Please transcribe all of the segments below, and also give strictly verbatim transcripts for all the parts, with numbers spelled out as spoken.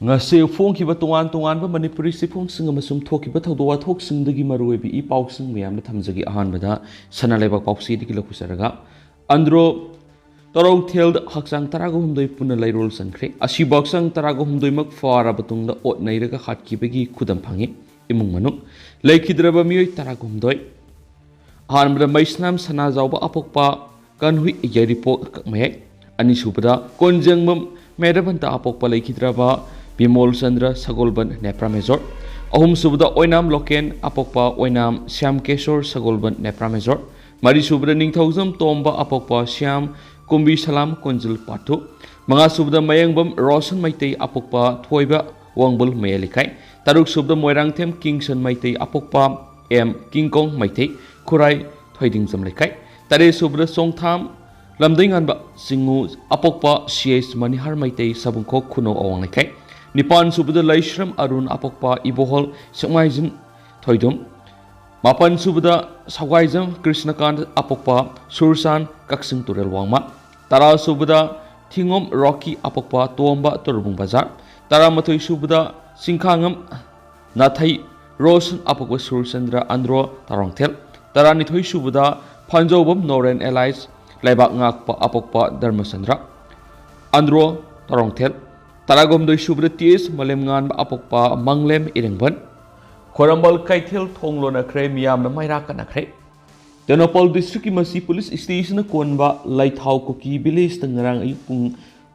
ꯉꯁꯤ ꯐꯣꯡꯈꯤꯕ ꯇꯣꯉꯥꯟ ꯇꯣꯉꯥꯟꯕ ꯃꯅꯤꯄꯨꯔꯤ ꯆꯦꯐꯣꯡꯁꯤꯡ ꯑꯃꯁꯨꯡ ꯊꯣꯛꯈꯤꯕ ꯊꯧꯗꯣꯛ ꯋꯥꯊꯣꯛꯁꯤꯡꯗꯒꯤ ꯃꯔꯨꯑꯣꯏꯕ ꯏ ꯄꯥꯎꯁꯤꯡ ꯃꯌꯥꯝꯗ ꯊꯝꯖꯒꯦ꯫ ꯑꯍꯥꯟꯕꯗ ꯁꯅꯥ ꯂꯩꯕꯥꯛ ꯄꯥꯎꯆꯦꯗꯒꯤ ꯂꯧꯈꯠꯆꯔꯒ, ꯑꯟꯗ꯭ꯔꯣ ꯇꯔꯧꯊꯦꯜꯗ ꯍꯛꯆꯥꯡ ꯇꯔꯥꯒ ꯍꯨꯝꯗꯣꯏ ꯄꯨꯟꯅ ꯂꯩꯔꯣꯜ ꯆꯟꯈ꯭ꯔꯦ꯫ ꯑꯁꯤꯕ ꯍꯛꯆꯥꯡ ꯇꯔꯥꯒ ꯍꯨꯝꯗꯣꯏꯃꯛ ꯐꯥꯔꯕ ꯇꯨꯡꯗ ꯑꯣꯠ ꯅꯩꯔꯒ ꯍꯥꯠꯈꯤꯕꯒꯤ ꯈꯨꯗꯝ ꯐꯪꯉꯤ꯫ ꯏꯃꯨꯡ ꯃꯅꯨꯡ ꯂꯩꯈꯤꯗ꯭ꯔꯕ ꯃꯤꯑꯣꯏ ꯇꯔꯥꯒ ꯍꯨꯝꯗꯣꯏ꯫ ꯑꯍꯥꯟꯕꯗ ꯃꯩꯁꯅꯥꯝ ꯁꯅꯥꯖꯥꯎꯕ ꯑꯄꯣꯛꯄ ꯀꯟꯍꯨꯏ ꯌꯥꯏꯔꯤꯄꯣꯛ ꯀꯛꯃꯌꯥꯏ꯫ ꯑꯅꯤꯁꯨꯕꯗ ꯀꯣꯟꯖꯦꯡꯕꯝ ꯃꯦꯔꯕꯟꯇ ꯑꯄꯣꯛꯄ ꯂꯩꯈꯤꯗ꯭ꯔꯕ ꯕꯤꯃꯣꯜ ꯆꯟꯗ꯭ꯔ ꯁꯒꯣꯜꯕꯟ ꯅꯦꯄ꯭ꯔꯥ ꯃꯦꯖꯣꯔ꯫ ꯑꯍꯨꯝꯁꯨꯕꯗ ꯑꯣꯏꯅꯥꯝ ꯂꯣꯀꯦꯟ ꯑꯄꯣꯛꯄ ꯑꯣꯏꯅꯥꯝ ꯁ꯭ꯌꯥꯝ ꯀꯦꯁꯣꯔ ꯁꯒꯣꯜꯕꯟ ꯅꯦꯄ꯭ꯔꯥ ꯃꯦꯖꯣꯔ꯫ ꯃꯔꯤꯁꯨꯕꯗ ꯅꯤꯡꯊꯧꯖꯝ ꯇꯣꯝꯕ ꯑꯄꯣꯛꯄ ꯁ꯭ꯌꯥꯝ ꯀꯨꯝꯕꯤ ꯁꯂꯥꯝ ꯀꯣꯟꯖꯤꯜ ꯄꯥꯠꯊꯨ꯫ ꯃꯉꯥꯁꯨꯕꯗ ꯃꯌꯦꯡꯕꯝ ꯔꯣꯁꯟ ꯃꯩꯇꯩ ꯑꯄꯣꯛꯄ ꯊꯣꯏꯕ ꯋꯥꯡꯕꯜ ꯃꯌꯥꯏ ꯂꯩꯀꯥꯏ꯫ ꯇꯔꯨꯛꯁꯨꯕꯗ ꯃꯣꯏꯔꯥꯡꯊꯦꯝ ꯀꯤꯡꯁꯟ ꯃꯩꯇꯩ ꯑꯄꯣꯛꯄ ꯑꯦꯝ ꯀꯤꯡꯀꯣꯡ ꯃꯩꯇꯩ ꯈꯨꯔꯥꯏ ꯊꯣꯏꯗꯤꯡꯖꯝ ꯂꯩꯀꯥꯏ꯫ ꯇꯔꯦꯠꯁꯨꯕꯗ ꯆꯣꯡꯊꯥꯝ ꯂꯝꯗꯩꯉꯥꯟꯕ ꯆꯤꯡꯉꯨ ꯑꯄꯣꯛꯄ ꯁꯤ ꯑꯩꯆ ꯃꯅꯤꯍꯥꯔ ꯃꯩꯇꯩ ꯁꯕꯨꯡꯈꯣꯛ ꯈꯨꯅꯧ ꯑꯋꯥꯡ ꯂꯩꯀꯥꯏ꯫ ꯅꯤꯄꯥꯟꯁꯨꯕꯗ ꯂꯩꯁ꯭ꯔꯝ ꯑꯔꯨꯟ ꯑꯄꯣꯛꯄ ꯏꯕꯣꯍꯣꯜ ꯁꯦꯛꯃꯥꯏꯖꯤꯟ ꯊꯣꯏꯗꯨꯝ꯫ ꯃꯥꯄꯟꯁꯨꯕꯗ ꯁꯒ꯭ꯋꯥꯏꯖꯝ ꯀ꯭ꯔꯤꯁꯅꯀꯥꯟꯇ ꯑꯄꯣꯛꯄ ꯁꯨꯔꯁꯥꯟ ꯀꯛꯆꯤꯡ ꯇꯨꯔꯦꯜ ꯋꯥꯡꯃ꯫ ꯇꯔꯥꯁꯨꯕꯗ ꯊꯤꯉꯣꯝ ꯔꯣꯀꯤ ꯑꯄꯣꯛꯄ ꯇꯣꯝꯕ ꯇꯣꯔꯕꯨꯡ ꯕꯖꯥꯔ꯫ ꯇꯔꯥꯃꯥꯊꯣꯏꯁꯨꯕꯗ ꯆꯤꯡꯈꯥꯉꯝ ꯅꯥꯊꯩ ꯔꯣꯁꯟ ꯑꯄꯣꯛꯄ ꯁꯨꯔꯆꯟꯗ꯭ꯔ ꯑꯟꯗ꯭ꯔꯣ ꯇꯔꯣꯡꯊꯦꯜ꯫ ꯇꯔꯥꯅꯤꯊꯣꯏꯁꯨꯕꯗ ꯐꯟꯖꯧꯕꯝ ꯅꯣꯔꯦꯟ ꯑꯦꯂꯥꯏꯁ ꯂꯩꯕꯥꯛ ꯉꯥꯛꯄ ꯑꯄꯣꯛꯄ ꯙꯔꯃꯆꯟꯗ꯭ꯔ ꯑꯟꯗ꯭ꯔꯣ ꯇꯔꯣꯡꯊꯦꯜ꯫ ꯇꯔꯥꯍꯨꯝꯗꯣꯏꯁꯨꯕꯗ ꯇꯤ ꯑꯦꯁ ꯃꯥꯂꯦꯝꯉꯥꯟꯕ ꯑꯄꯣꯛꯄ ꯃꯪꯂꯦꯝ ꯏꯔꯦꯡꯕꯟ꯫ ꯈꯣꯏꯔꯝꯕꯜ ꯀꯩꯊꯦꯜ ꯊꯣꯡ ꯂꯣꯟꯅꯈ꯭ꯔꯦ, ꯃꯤꯌꯥꯝꯅ ꯃꯩꯔꯥ ꯀꯟꯅꯈ꯭ꯔꯦ꯫ ꯇꯦꯡꯅꯧꯄꯜ ꯗꯤꯁꯇ꯭ꯔꯤꯛꯀꯤ ꯃꯁꯤ ꯄꯨꯂꯤꯁ ꯁ꯭ꯇꯦꯁꯟꯅ ꯀꯣꯟꯕ ꯂꯩꯊꯥꯎ ꯀꯨꯀꯤ ꯚꯤꯂꯦꯖꯇ ꯉꯔꯥꯡ ꯑꯌꯨꯛ ꯄꯨꯡ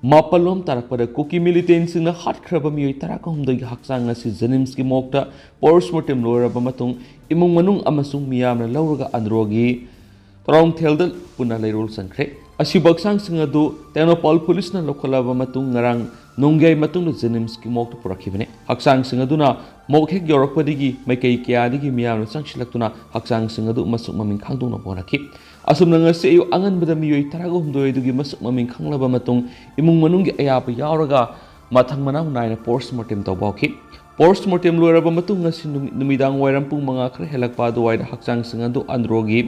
ꯃꯥꯄꯜ ꯂꯣꯝ ꯇꯥꯔꯛꯄꯗ ꯀꯨꯀꯤ ꯃꯤꯂꯤꯇꯦꯟꯁꯤꯡꯅ ꯍꯥꯠꯈ꯭ꯔꯕ ꯃꯤꯑꯣꯏ ꯇꯔꯥꯒ ꯍꯨꯝꯗꯣꯏꯒꯤ ꯍꯛꯆꯥꯡ ꯑꯁꯤ ꯖꯦꯅꯤꯝꯁꯀꯤ ꯃꯣꯔꯒꯇ ꯄꯣꯁꯃꯣꯔꯇꯦꯝ ꯂꯣꯏꯔꯕ ꯃꯇꯨꯡ ꯏꯃꯨꯡ ꯃꯅꯨꯡ ꯑꯃꯁꯨꯡ ꯃꯤꯌꯥꯝꯅ ꯂꯧꯔꯒ ꯑꯟꯗ꯭ꯔꯣꯒꯤ ꯇꯔꯣꯡꯊꯦꯜꯗ ꯄꯨꯟꯅ ꯂꯩꯔꯣꯜ ꯆꯟꯈ꯭ꯔꯦ꯫ ꯑꯁꯤꯕ ꯍꯛꯆꯥꯡꯁꯤꯡ ꯑꯗꯨ ꯇꯦꯡꯅꯧꯄꯥꯜ ꯄꯨꯂꯤꯁꯅ ꯂꯧꯈꯠꯂꯕ ꯃꯇꯨꯡ ꯉꯔꯥꯡ ꯅꯣꯡꯌꯥꯏ ꯃꯇꯨꯡꯗ ꯖꯦꯅꯤꯝꯁꯀꯤ ꯃꯣꯔꯒꯇ ꯄꯨꯔꯛꯈꯤꯕꯅꯤ꯫ ꯍꯛꯆꯥꯡꯁꯤꯡ ꯑꯗꯨꯅ ꯃꯣꯔꯒ ꯍꯦꯛ ꯌꯧꯔꯛꯄꯗꯒꯤ ꯃꯥꯏꯀꯩ ꯀꯌꯥꯗꯒꯤ ꯃꯤꯌꯥꯝꯅ ꯆꯪꯁꯤꯜꯂꯛꯇꯨꯅ ꯍꯛꯆꯥꯡꯁꯤꯡ ꯑꯗꯨ ꯃꯁꯛ ꯃꯃꯤꯡ ꯈꯪꯗꯣꯛꯅꯕ ꯍꯣꯠꯅꯈꯤ꯫ ꯑꯁꯨꯝꯅ ꯉꯁꯤ ꯑꯌꯨꯛ ꯑꯉꯟꯕꯗ ꯃꯤꯑꯣꯏ ꯇꯔꯥꯒ ꯍꯨꯝꯗꯣꯏ ꯑꯗꯨꯒꯤ ꯃꯁꯛ ꯃꯃꯤꯡ ꯈꯪꯂꯕ ꯃꯇꯨꯡ ꯏꯃꯨꯡ ꯃꯅꯨꯡꯒꯤ ꯑꯌꯥꯕ ꯌꯥꯎꯔꯒ ꯃꯊꯪ ꯃꯅꯥꯎ ꯅꯥꯏꯅ ꯄꯣꯁꯃꯣꯔꯇꯦꯝ ꯇꯧꯕ ꯍꯧꯈꯤ꯫ ꯄꯣꯁꯃꯣꯔꯇꯦꯝ ꯂꯣꯏꯔꯕ ꯃꯇꯨꯡ ꯉꯁꯤ ꯅꯨꯃꯤ-, ꯅꯨꯃꯤꯗꯥꯡ ꯋꯥꯏꯔꯝ ꯄꯨꯡ ꯃꯉꯥ ꯈꯔ ꯍꯦꯜꯂꯛꯄ ꯑꯗꯨꯋꯥꯏꯗ ꯍꯛꯆꯥꯡꯁꯤꯡ ꯑꯗꯨ ꯑꯟꯗ꯭ꯔꯣꯒꯤ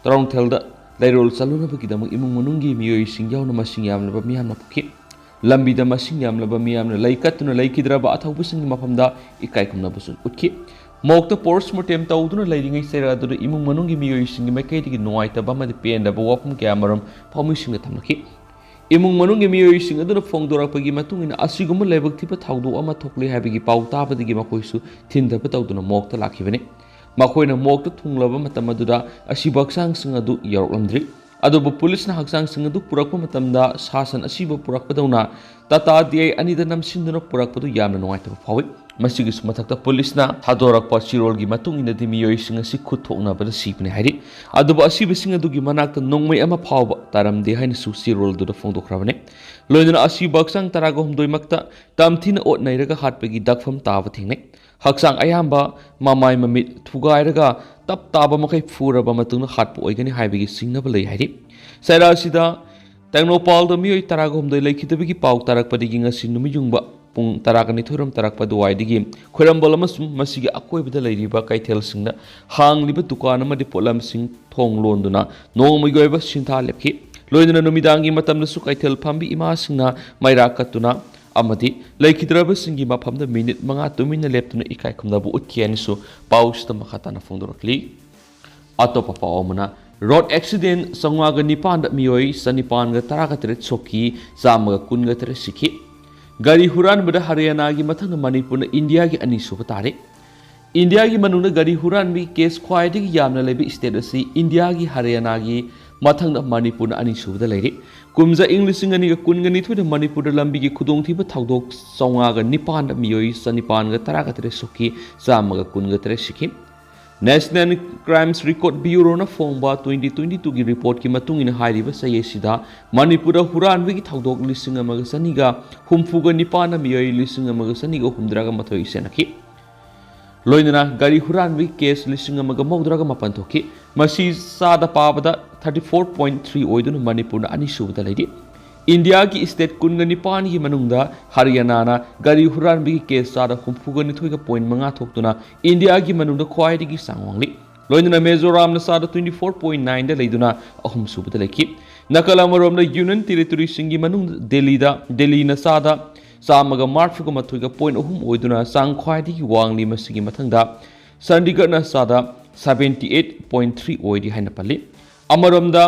ꯇꯔꯣꯡꯊꯦꯜꯗ ꯂꯩꯔꯣꯜ ꯆꯜꯂꯨꯅꯕꯒꯤꯗꯃꯛ ꯏꯃꯨꯡ ꯃꯅꯨꯡꯒꯤ ꯃꯤꯑꯣꯏꯁꯤꯡ ꯌꯥꯎꯅ ꯃꯁꯤꯡ ꯌꯥꯝꯂꯕ ꯃꯤꯌꯥꯝꯅ ꯄꯨꯈꯤ꯫ ꯂꯝꯕꯤꯗ ꯃꯁꯤꯡ ꯌꯥꯝꯂꯕ ꯃꯤꯌꯥꯝꯅ ꯂꯩ ꯀꯠꯇꯨꯅ ꯂꯩꯈꯤꯗ꯭ꯔꯕ ꯑꯊꯧꯕꯁꯤꯡꯒꯤ ꯃꯐꯝꯗ ꯏꯀꯥꯏ ꯈꯨꯝꯅꯕꯁꯨ ꯎꯠꯈꯤ꯫ ꯃꯣꯔꯒꯇ ꯄꯣꯁꯃꯣꯔꯇꯦꯝ ꯇꯧꯗꯨꯅ ꯂꯩꯔꯤꯉꯩ ꯆꯩꯔꯥ ꯑꯗꯨꯗ ꯏꯃꯨꯡ ꯃꯅꯨꯡꯒꯤ ꯃꯤꯑꯣꯏꯁꯤꯡꯒꯤ ꯃꯥꯏꯀꯩꯗꯒꯤ ꯅꯨꯡꯉꯥꯏꯇꯕ ꯑꯃꯗꯤ ꯄꯦꯟꯗꯕ ꯋꯥꯐꯝ ꯀꯌꯥꯃꯔꯨꯝ ꯐꯥꯎꯃꯤꯁꯤꯡꯗ ꯊꯝꯂꯛꯈꯤ꯫ ꯏꯃꯨꯡ ꯃꯅꯨꯡꯒꯤ ꯃꯤꯑꯣꯏꯁꯤꯡ ꯑꯗꯨꯅ ꯐꯣꯡꯗꯣꯔꯛꯄꯒꯤ ꯃꯇꯨꯡ ꯏꯟꯅ, ꯑꯁꯤꯒꯨꯝꯕ ꯂꯥꯏꯕꯛ ꯊꯤꯕ ꯊꯧꯗꯣꯛ ꯑꯃ ꯊꯣꯛꯂꯦ ꯍꯥꯏꯕꯒꯤ ꯄꯥꯎ ꯇꯥꯕꯗꯒꯤ ꯃꯈꯣꯏꯁꯨ ꯊꯤꯟꯊꯕ ꯇꯧꯗꯨꯅ ꯃꯣꯔꯒꯇ ꯂꯥꯛꯈꯤꯕꯅꯤ꯫ ꯃꯈꯣꯏꯅ ꯃꯣꯔꯒꯇ ꯊꯨꯡꯂꯕ ꯃꯇꯝ ꯑꯗꯨꯗ ꯑꯁꯤꯕ ꯍꯛꯆꯥꯡꯁꯤꯡ ꯑꯗꯨ ꯌꯧꯔꯛꯂꯝꯗ꯭ꯔꯤ꯫ ꯑꯗꯨꯕꯨ ꯄꯨꯂꯤꯁꯅ ꯍꯛꯆꯥꯡꯁꯤꯡ ꯑꯗꯨ ꯄꯨꯔꯛꯄ ꯃꯇꯝꯗ ꯁꯥ ꯁꯟ ꯑꯁꯤꯕ ꯄꯨꯔꯛꯄꯗꯧꯅ ꯇꯥꯇꯥ ꯗꯤ ꯑꯥꯏ ꯑꯅꯤꯗ ꯅꯝꯁꯤꯟꯗꯨꯅ ꯄꯨꯔꯛꯄꯗꯨ ꯌꯥꯝꯅ ꯅꯨꯡꯉꯥꯏꯇꯕ ꯐꯥꯎꯏ꯫ ꯃꯁꯤꯒꯤꯁꯨ ꯃꯊꯛꯇ ꯄꯨꯂꯤꯁꯅ ꯊꯥꯗꯣꯔꯛꯄ ꯆꯤꯔꯣꯜꯒꯤ ꯃꯇꯨꯡ ꯏꯟꯅꯗꯤ ꯃꯤꯑꯣꯏꯁꯤꯡ ꯑꯁꯤ ꯈꯨꯠ ꯊꯣꯛꯅꯕꯗ ꯁꯤꯕꯅꯤ ꯍꯥꯏꯔꯤ꯫ ꯑꯗꯨꯕꯨ ꯑꯁꯤꯕꯁꯤꯡ ꯑꯗꯨꯒꯤ ꯃꯅꯥꯛꯇ ꯅꯣꯡꯃꯩ ꯑꯃ ꯐꯥꯎꯕ ꯇꯥꯔꯝꯗꯦ ꯍꯥꯏꯅꯁꯨ ꯆꯤꯔꯣꯜꯗꯨꯗ ꯐꯣꯡꯗꯣꯛꯈ꯭ꯔꯕꯅꯤ꯫ ꯂꯣꯏꯅꯅ ꯑꯁꯤꯕ ꯍꯛꯆꯥꯡ ꯇꯔꯥꯒ ꯍꯨꯝꯗꯣꯏꯃꯛꯇ ꯇꯝꯊꯤꯅ ꯑꯣꯠ ꯅꯩꯔꯒ ꯍꯥꯠꯄꯒꯤ ꯗꯛꯐꯝ ꯇꯥꯕ ꯊꯦꯡꯅꯩ꯫ ꯍꯛꯆꯥꯡ ꯑꯌꯥꯝꯕ, ꯃꯃꯥꯏ ꯃꯃꯤꯠ ꯊꯨꯒꯥꯏꯔꯒ ꯇꯞ ꯇꯥꯕ ꯃꯈꯩ ꯐꯨꯔꯕ ꯃꯇꯨꯡꯗ ꯍꯥꯠꯄ ꯑꯣꯏꯒꯅꯤ ꯍꯥꯏꯕꯒꯤ ꯆꯤꯡꯅꯕ ꯂꯩ ꯍꯥꯏꯔꯤ꯫ ꯆꯩꯔꯥ ꯑꯁꯤꯗ ꯇꯦꯡꯅꯧꯄꯥꯜꯗ ꯃꯤꯑꯣꯏ ꯇꯔꯥꯒ ꯍꯨꯝꯗꯣꯏ ꯂꯩꯈꯤꯗꯕꯒꯤ ꯄꯥꯎ ꯇꯥꯔꯛꯄꯗꯒꯤ ꯉꯁꯤ ꯅꯨꯃꯤꯠ ꯌꯨꯡꯕ ꯄꯨꯡ ꯇꯔꯥꯒ ꯅꯤꯊꯣꯏꯔꯣꯝ ꯇꯥꯔꯛꯄ ꯑꯗꯨꯋꯥꯏꯗꯒꯤ ꯈꯣꯏꯔꯝꯕꯣꯜ ꯑꯃꯁꯨꯡ ꯃꯁꯤꯒꯤ ꯑꯀꯣꯏꯕꯗ ꯂꯩꯔꯤꯕ ꯀꯩꯊꯦꯜꯁꯤꯡꯗ ꯍꯥꯡꯂꯤꯕ ꯗꯨꯀꯥꯟ ꯑꯃꯗꯤ ꯄꯣꯠꯂꯝꯁꯤꯡ ꯊꯣꯡ ꯂꯣꯟꯗꯨꯅ ꯅꯣꯡꯃꯒꯤ ꯑꯣꯏꯕ ꯁꯤꯟꯊꯥ ꯂꯦꯞꯈꯤ꯫ ꯂꯣꯏꯅꯅ ꯅꯨꯃꯤꯗꯥꯡꯒꯤ ꯃꯇꯝꯗꯁꯨ ꯀꯩꯊꯦꯜ ꯐꯝꯕꯤ ꯏꯃꯥꯁꯤꯡꯅ ꯃꯩꯔꯥ ꯀꯠꯇꯨꯅ ꯑꯃꯗꯤ ꯂꯩꯈꯤꯗ꯭ꯔꯕꯁꯤꯡꯒꯤ ꯃꯐꯝꯗ ꯃꯤꯅꯤꯠ ꯃꯉꯥ ꯇꯨꯃꯤꯟꯅ ꯂꯦꯞꯇꯨꯅ ꯏꯀꯥꯏ ꯈꯨꯝꯅꯕ ꯎꯠꯈꯤ ꯍꯥꯏꯅꯁꯨ ꯄꯥꯎꯁꯤꯗ ꯃꯈꯥ ꯇꯥꯅ ꯐꯣꯡꯗꯣꯔꯛꯂꯤ꯫ ꯑꯇꯣꯞꯄ ꯄꯥꯎ ꯑꯃꯅ, ꯔꯣꯗ ꯑꯦꯛꯁꯤꯗꯦꯟ ꯆꯥꯝꯃꯉꯥꯒ ꯅꯤꯄꯥꯟꯗ ꯃꯤꯑꯣꯏ ꯆꯅꯤꯄꯥꯟꯒ ꯇꯔꯥꯒ ꯇꯔꯦꯠ ꯁꯣꯛꯈꯤ, ꯆꯥꯝꯃꯒ ꯀꯨꯟꯒ ꯇꯔꯦꯠ ꯁꯤꯈꯤ꯫ ꯒꯥꯔꯤ ꯍꯨꯔꯥꯟꯕꯗ ꯍꯔꯤꯌꯥꯅꯥꯒꯤ ꯃꯊꯪꯗ ꯃꯅꯤꯄꯨꯔꯅ ꯏꯟꯗꯤꯌꯥꯒꯤ ꯑꯅꯤꯁꯨꯕ ꯇꯥꯔꯦ꯫ ꯏꯟꯗꯤꯌꯥꯒꯤ ꯃꯅꯨꯡꯗ ꯒꯥꯔꯤ ꯍꯨꯔꯥꯟꯕꯒꯤ ꯀꯦꯁ ꯈ꯭ꯋꯥꯏꯗꯒꯤ ꯌꯥꯝꯅ ꯂꯩꯕ ꯁ꯭ꯇꯦꯠ ꯑꯁꯤ ꯏꯟꯗꯤꯌꯥꯒꯤ ꯍꯔꯤꯌꯥꯅꯥꯒꯤ ꯃꯊꯪꯗ ꯃꯅꯤꯄꯨꯔꯅ ꯑꯅꯤꯁꯨꯕꯗ ꯂꯩꯔꯤ꯫ ꯀꯨꯝꯖꯥ ꯏꯪ ꯂꯤꯁꯤꯡ ꯑꯅꯤꯒ ꯀꯨꯟꯒ ꯅꯤꯊꯣꯏꯗ ꯃꯅꯤꯄꯨꯔꯗ ꯂꯝꯕꯤꯒꯤ ꯈꯨꯗꯣꯡꯊꯤꯕ ꯊꯧꯗꯣꯛ ꯆꯥꯝꯃꯉꯥꯒ ꯅꯤꯄꯥꯟꯗ ꯃꯤꯑꯣꯏ ꯆꯅꯤꯄꯥꯟꯒ ꯇꯔꯥꯒ ꯇꯔꯦꯠ ꯁꯣꯛꯈꯤ, ꯆꯥꯝꯃꯒ ꯀꯨꯟꯒ ꯇꯔꯦꯠ ꯁꯤꯈꯤ꯫ ꯅꯦꯁꯅꯦꯜ ꯀ꯭ꯔꯥꯏꯝꯁ ꯔꯤꯀꯣꯔꯗ ꯕ꯭ꯌꯨꯔꯣꯅ ꯐꯣꯡꯕ ꯇ꯭ꯋꯦꯟꯇꯤ ꯇ꯭ꯋꯦꯟꯇꯤ ꯇꯨꯒꯤ ꯔꯤꯄꯣꯔꯠꯀꯤ ꯃꯇꯨꯡ ꯏꯟꯅ ꯍꯥꯏꯔꯤꯕ ꯆꯍꯤ ꯑꯁꯤꯗ ꯃꯅꯤꯄꯨꯔꯗ ꯍꯨꯔꯥꯟꯕꯒꯤ ꯊꯧꯗꯣꯛ ꯂꯤꯁꯤꯡ ꯑꯃꯒ ꯆꯅꯤꯒ ꯍꯨꯝꯐꯨꯒ ꯅꯤꯄꯥꯟꯅ ꯃꯤꯑꯣꯏ ꯂꯤꯁꯤꯡ ꯑꯃꯒ ꯆꯅꯤꯒ ꯍꯨꯝꯗ꯭ꯔꯥꯒ ꯃꯥꯊꯣꯏ ꯁꯦꯟꯅꯈꯤ꯫ ꯂꯣꯏꯅꯅ ꯒꯥꯔꯤ ꯍꯨꯔꯥꯟꯕꯒꯤ ꯀꯦꯁ ꯂꯤꯁꯤꯡ ꯑꯃꯒ ꯃꯧꯗ꯭ꯔꯥꯒ ꯃꯥꯄꯟ ꯊꯣꯛꯈꯤ꯫ ꯃꯁꯤ ꯆꯥꯗ ꯄꯥꯕꯗ thirty four point three ꯑꯣꯏꯗꯨꯅ ꯃꯅꯤꯄꯨꯔꯅ ꯑꯅꯤꯁꯨꯕꯗ ꯂꯩꯔꯤ꯫ ꯏꯟꯗꯤꯌꯥꯒꯤ ꯁ꯭ꯇꯦꯠ ꯀꯨꯟꯒ ꯅꯤꯄꯥꯟꯒꯤ ꯃꯅꯨꯡꯗ ꯍꯔꯤꯌꯥꯅꯥꯅ ꯒꯥꯔꯤ ꯍꯨꯔꯥꯟꯕꯒꯤ ꯀꯦꯁ ꯆꯥꯗ ꯍꯨꯝꯐꯨꯒ ꯅꯤꯊꯣꯏꯒ ꯄꯣꯏꯟ ꯃꯉꯥ ꯊꯣꯛꯇꯨꯅ ꯏꯟꯗꯤꯌꯥꯒꯤ ꯃꯅꯨꯡꯗ ꯈ꯭ꯋꯥꯏꯗꯒꯤ ꯆꯥꯡ ꯋꯥꯡꯂꯤ꯫ ꯂꯣꯏꯅꯅ ꯃꯤꯖꯣꯔꯥꯝꯅ ꯆꯥꯗ twenty four point nineꯗ ꯂꯩꯗꯨꯅ ꯑꯍꯨꯝꯁꯨꯕꯗ ꯂꯩꯈꯤ꯫ ꯅꯥꯀꯜ ꯑꯃꯔꯣꯝꯗ ꯌꯨꯅꯤꯌꯟ ꯇꯦꯔꯤꯇꯣꯔꯤꯁꯤꯡꯒꯤ ꯃꯅꯨꯡꯗ ꯗꯦꯜꯂꯤꯗ, ꯗꯦꯜꯂꯤꯅ ꯆꯥꯗ ꯆꯥꯝꯃꯒ ꯃꯔꯤꯐꯨꯒ ꯃꯥꯊꯣꯏꯒ ꯄꯣꯏꯟ ꯑꯍꯨꯝ ꯑꯣꯏꯗꯨꯅ ꯆꯥꯡ ꯈ꯭ꯋꯥꯏꯗꯒꯤ ꯋꯥꯡꯂꯤ꯫ ꯃꯁꯤꯒꯤ ꯃꯊꯪꯗ ꯆꯥꯟꯗꯤꯒꯔꯅ ꯆꯥꯗ ꯁꯕꯦꯟꯇꯤ ꯑꯩꯠ ꯄꯣꯏꯟ ꯊ꯭ꯔꯤ ꯑꯣꯏꯔꯤ ꯍꯥꯏꯅ ꯄꯜꯂꯤ꯫ ꯑꯃꯔꯣꯝꯗ,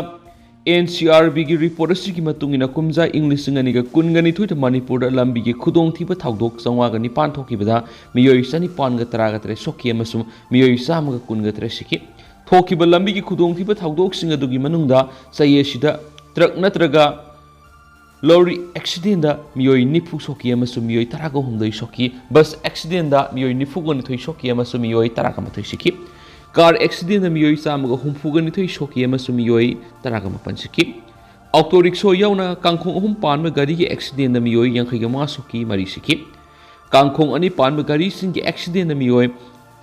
ꯑꯦꯟ ꯁꯤ ꯑꯥꯔ ꯕꯤꯒꯤ ꯔꯤꯄꯣꯔꯠ ꯑꯁꯤꯒꯤ ꯃꯇꯨꯡ ꯏꯟꯅ, ꯀꯨꯝꯖꯥ ꯏꯪ ꯂꯤꯁꯤꯡ ꯑꯅꯤꯒ ꯀꯨꯟꯒ ꯅꯤꯊꯣꯏꯗ ꯃꯅꯤꯄꯨꯔꯗ ꯂꯝꯕꯤꯒꯤ ꯈꯨꯗꯣꯡꯊꯤꯕ ꯊꯧꯗꯣꯛ ꯆꯥꯝꯃꯉꯥꯒ ꯅꯤꯄꯥꯟ ꯊꯣꯛꯈꯤꯕꯗ ꯃꯤꯑꯣꯏ ꯆꯅꯤꯄꯥꯟꯒ ꯇꯔꯥꯒ ꯇꯔꯦꯠ ꯁꯣꯛꯈꯤ ꯑꯃꯁꯨꯡ ꯃꯤꯑꯣꯏ ꯆꯥꯝꯃꯒ ꯀꯨꯟꯒ ꯇꯔꯦꯠ ꯁꯤꯈꯤ꯫ ꯊꯣꯛꯈꯤꯕ ꯂꯝꯕꯤꯒꯤ ꯈꯨꯗꯣꯡꯊꯤꯕ ꯊꯧꯗꯣꯛꯁꯤꯡ ꯑꯗꯨꯒꯤ ꯃꯅꯨꯡꯗ ꯆꯍꯤ ꯑꯁꯤꯗ ꯇ꯭ꯔꯛ ꯅꯠꯇ꯭ꯔꯒ ꯂꯣꯔꯤ ꯑꯦꯛꯁꯤꯗꯦꯟꯗ ꯃꯤꯑꯣꯏ ꯅꯤꯐꯨ ꯁꯣꯛꯈꯤ ꯑꯃꯁꯨꯡ ꯃꯤꯑꯣꯏ ꯇꯔꯥꯒ ꯍꯨꯝꯗꯣꯏ ꯁꯣꯛꯈꯤ꯫ ꯕꯁ ꯑꯦꯛꯁꯤꯗꯦꯟꯗ ꯃꯤꯑꯣꯏ ꯅꯤꯐꯨꯒ ꯅꯤꯊꯣꯏ ꯁꯣꯛꯈꯤ ꯑꯃꯁꯨꯡ ꯃꯤꯑꯣꯏ ꯇꯔꯥꯒ ꯃꯥꯊꯣꯏ ꯁꯤꯈꯤ꯫ ꯀꯥꯔ ꯑꯦꯛꯁꯤꯗꯦꯟꯗ ꯃꯤꯑꯣꯏ ꯆꯥꯝꯃꯒ ꯍꯨꯝꯐꯨꯒ ꯅꯤꯊꯣꯏ ꯁꯣꯛꯈꯤ ꯑꯃꯁꯨꯡ ꯃꯤꯑꯣꯏ ꯇꯔꯥꯒ ꯃꯥꯄꯟ ꯁꯤꯈꯤ꯫ ꯑꯣꯛꯇꯣ ꯔꯤꯛꯁꯣ ꯌꯥꯎꯅ ꯀꯥꯡꯈꯣꯡ ꯑꯍꯨꯝ ꯄꯥꯟꯕ ꯒꯥꯔꯤꯒꯤ ꯑꯦꯛꯁꯤꯗꯦꯟꯗ ꯃꯤꯑꯣꯏ ꯌꯥꯡꯈꯩꯒ ꯃꯉꯥ ꯁꯣꯛꯈꯤ, ꯃꯔꯤ ꯁꯤꯈꯤ꯫ ꯀꯥꯡꯈꯣꯡ ꯑꯅꯤ ꯄꯥꯟꯕ ꯒꯥꯔꯤꯁꯤꯡꯒꯤ ꯑꯦꯛꯁꯤꯗꯦꯟꯗ ꯃꯤꯑꯣꯏ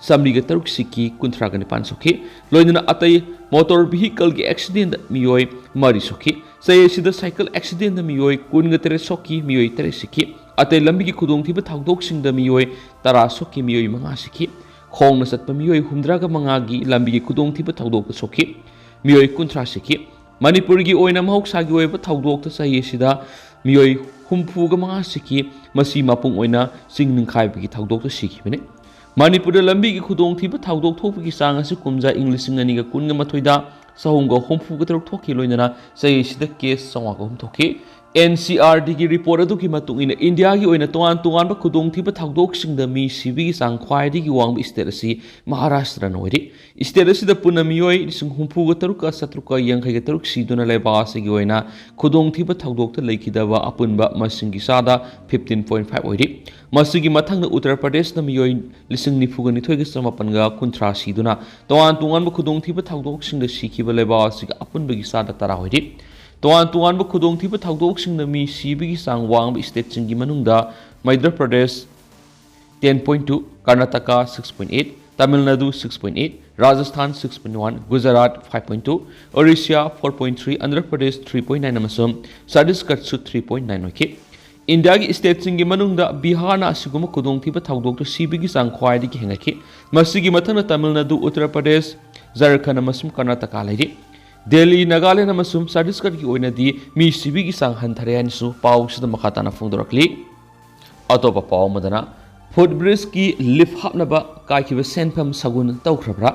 ꯆꯥꯃꯔꯤꯒ ꯇꯔꯨꯛ ꯁꯤꯈꯤ, ꯀꯨꯟꯊ꯭ꯔꯥꯒ ꯅꯤꯄꯥꯟ ꯁꯣꯛꯈꯤ꯫ ꯂꯣꯏꯅꯅ ꯑꯇꯩ ꯃꯣꯇꯣꯔ ꯚꯤꯍꯤꯀꯜꯒꯤ ꯑꯦꯛꯁꯤꯗꯦꯟꯗ ꯃꯤꯑꯣꯏ ꯃꯔꯤ ꯁꯣꯛꯈꯤ꯫ ꯆꯍꯤ ꯑꯁꯤꯗ ꯁꯥꯏꯀꯜ ꯑꯦꯛꯁꯤꯗꯦꯟꯗ ꯃꯤꯑꯣꯏ ꯀꯨꯟꯒ ꯇꯔꯦꯠ ꯁꯣꯛꯈꯤ, ꯃꯤꯑꯣꯏ ꯇꯔꯦꯠ ꯁꯤꯈꯤ꯫ ꯑꯇꯩ ꯂꯝꯕꯤꯒꯤ ꯈꯨꯗꯣꯡꯊꯤꯕ ꯊꯧꯗꯣꯛꯁꯤꯡꯗ ꯃꯤꯑꯣꯏ ꯇꯔꯥ ꯁꯣꯛꯈꯤ, ꯃꯤꯑꯣꯏ ꯃꯉꯥ ꯁꯤꯈꯤ꯫ ꯈꯣꯡꯅ ꯆꯠꯄ ꯃꯤꯑꯣꯏ ꯍꯨꯝꯗ꯭ꯔꯥꯒ ꯃꯉꯥꯒꯤ ꯂꯝꯕꯤꯒꯤ ꯈꯨꯗꯣꯡꯊꯤꯕ ꯊꯧꯗꯣꯛꯇ ꯁꯣꯛꯈꯤ, ꯃꯤꯑꯣꯏ ꯀꯨꯟꯊ꯭ꯔꯥ ꯁꯤꯈꯤ꯫ ꯃꯅꯤꯄꯨꯔꯒꯤ ꯑꯣꯏꯅ ꯃꯍꯧꯁꯥꯒꯤ ꯑꯣꯏꯕ ꯊꯧꯗꯣꯛꯇ ꯆꯍꯤ ꯑꯁꯤꯗ ꯃꯤꯑꯣꯏ ꯍꯨꯝꯐꯨꯒ ꯃꯉꯥ ꯁꯤꯈꯤ꯫ ꯃꯁꯤ ꯃꯄꯨꯡ ꯑꯣꯏꯅ ꯆꯤꯡ ꯅꯤꯡꯈꯥꯏꯕꯒꯤ ꯊꯧꯗꯣꯛꯇ ꯁꯤꯈꯤꯕꯅꯤ꯫ ꯃꯅꯤꯄꯨꯔꯗ ꯂꯝꯕꯤꯒꯤ ꯈꯨꯗꯣꯡꯊꯤꯕ ꯊꯧꯗꯣꯛ ꯊꯣꯛꯄꯒꯤ ꯆꯥꯡ ꯑꯁꯤ ꯀꯨꯝꯖꯥ ꯏꯪ ꯂꯤꯁꯤꯡ ꯑꯅꯤꯒ ꯀꯨꯟꯒ ꯃꯥꯊꯣꯏꯗ ꯆꯍꯨꯝꯒ ꯍꯨꯝꯐꯨꯒ ꯇꯔꯨꯛ ꯊꯣꯛꯈꯤ, ꯂꯣꯏꯅꯅ ꯆꯍꯤ ꯑꯁꯤꯗ ꯀꯦꯁ ꯆꯥꯝꯃꯉꯥꯒ ꯑꯍꯨꯝ ꯊꯣꯛꯈꯤ꯫ ꯑꯦꯟ ꯁꯤ ꯑꯥꯔ ꯗꯤꯒꯤ ꯔꯤꯄꯣꯔꯠ ꯑꯗꯨꯒꯤ ꯃꯇꯨꯡ ꯏꯟꯅ, ꯏꯟꯗꯤꯌꯥꯒꯤ ꯑꯣꯏꯅ ꯇꯣꯉꯥꯟ ꯇꯣꯉꯥꯟꯕ ꯈꯨꯗꯣꯡꯊꯤꯕ ꯊꯧꯗꯣꯛꯁꯤꯡꯗ ꯃꯤ ꯁꯤꯕꯒꯤ ꯆꯥꯡ ꯈ꯭ꯋꯥꯏꯗꯒꯤ ꯋꯥꯡꯕ ꯁ꯭ꯇꯦꯠ ꯑꯁꯤ ꯃꯍꯥꯔꯥꯁꯇ꯭ꯔꯅ ꯑꯣꯏꯔꯤ꯫ ꯁ꯭ꯇꯦꯠ ꯑꯁꯤꯗ ꯄꯨꯟꯅ ꯃꯤꯑꯣꯏ ꯂꯤꯁꯤꯡ ꯍꯨꯝꯐꯨꯒ ꯇꯔꯨꯛꯀ ꯆꯥꯇ꯭ꯔꯨꯛꯀ ꯌꯥꯡꯈꯩꯒ ꯇꯔꯨꯛ ꯁꯤꯗꯨꯅ ꯂꯩꯕꯥꯛ ꯑꯁꯤꯒꯤ ꯑꯣꯏꯅ ꯈꯨꯗꯣꯡꯊꯤꯕ ꯊꯧꯗꯣꯛꯇ ꯂꯩꯈꯤꯗꯕ ꯑꯄꯨꯟꯕ ꯃꯁꯤꯡꯒꯤ ꯆꯥꯗ ꯐꯤꯐꯇꯤꯟ ꯄꯣꯏꯟ ꯐꯥꯏꯚ ꯑꯣꯏꯔꯤ꯫ ꯃꯁꯤꯒꯤ ꯃꯊꯪꯗ ꯎꯠꯇꯔ ꯄ꯭ꯔꯗꯦꯁꯅ ꯃꯤꯑꯣꯏ ꯂꯤꯁꯤꯡ ꯅꯤꯐꯨꯒ ꯅꯤꯊꯣꯏꯒ ꯆꯃꯥꯄꯟꯒ ꯀꯨꯟꯊ꯭ꯔꯥ ꯁꯤꯗꯨꯅ ꯇꯣꯉꯥꯟ ꯇꯣꯉꯥꯟꯕ ꯈꯨꯗꯣꯡꯊꯤꯕ ꯊꯧꯗꯣꯛꯁꯤꯡꯗ ꯁꯤꯈꯤꯕ ꯂꯩꯕꯥꯛ ꯑꯁꯤꯒꯤ ꯑꯄꯨꯟꯕꯒꯤ ꯆꯥꯗ ꯇꯔꯥ ꯑꯣꯏꯔꯤ꯫ ꯇꯣꯉꯥꯟ ꯇꯣꯉꯥꯟꯕ ꯈꯨꯗꯣꯡꯊꯤꯕ ꯊꯧꯗꯣꯛꯁꯤꯡꯅ ꯃꯤ ꯁꯤꯕꯒꯤ ꯆꯥꯡ ꯋꯥꯡꯕ ꯁ꯭ꯇꯦꯠꯁꯤꯡꯒꯤ ꯃꯅꯨꯡꯗ Madhya Pradesh ten point two, Karnataka six point eight, Tamil Nadu six point eight, Rajasthan six point one, Gujarat five point two, Orissa four point three, Andhra Pradesh three point nine ꯑꯃꯁꯨꯡ ꯆꯇꯤꯁꯒꯔꯁꯨ three point nine ꯑꯣꯏꯈꯤ꯫ ꯏꯟꯗꯤꯌꯥꯒꯤ ꯁ꯭ꯇꯦꯠꯁꯤꯡꯒꯤ ꯃꯅꯨꯡꯗ ꯕꯤꯍꯥꯔꯅ ꯑꯁꯤꯒꯨꯝꯕ ꯈꯨꯗꯣꯡꯊꯤꯕ ꯊꯧꯗꯣꯛꯇ ꯁꯤꯕꯒꯤ ꯆꯥꯡ ꯈ꯭ꯋꯥꯏꯗꯒꯤ ꯍꯦꯟꯒꯠꯈꯤ꯫ ꯃꯁꯤꯒꯤ ꯃꯊꯪꯗ ꯇꯥꯃꯤꯜ ꯅꯥꯗꯨ, ꯎꯠꯇꯔ ꯄ꯭ꯔꯗꯦꯁ, ꯖꯔꯈꯟ ꯑꯃꯁꯨꯡ ꯀꯔꯅꯥꯇꯀꯥ ꯂꯩꯔꯤ꯫ ꯗꯦꯜꯂꯤ, ꯅꯥꯒꯥꯂꯦꯟ ꯑꯃꯁꯨꯡ ꯆꯇꯤꯁꯒꯔꯒꯤ ꯑꯣꯏꯅꯗꯤ ꯃꯤ ꯁꯤꯕꯒꯤ ꯆꯥꯡ ꯍꯟꯊꯔꯦ ꯍꯥꯏꯅꯁꯨ ꯄꯥꯎꯁꯤꯗ ꯃꯈꯥ ꯇꯥꯅ ꯐꯣꯡꯗꯣꯔꯛꯂꯤ꯫ ꯑꯇꯣꯞꯄ ꯄꯥꯎ ꯑꯃꯗꯅ, ꯐꯨꯠ ꯕ꯭ꯔꯤꯖꯀꯤ ꯂꯤꯐ ꯍꯥꯞꯅꯕ ꯀꯥꯏꯈꯤꯕ ꯁꯦꯟꯐꯝ ꯁꯥꯒꯨꯟ ꯇꯧꯈ꯭ꯔꯕ꯭ꯔꯥ?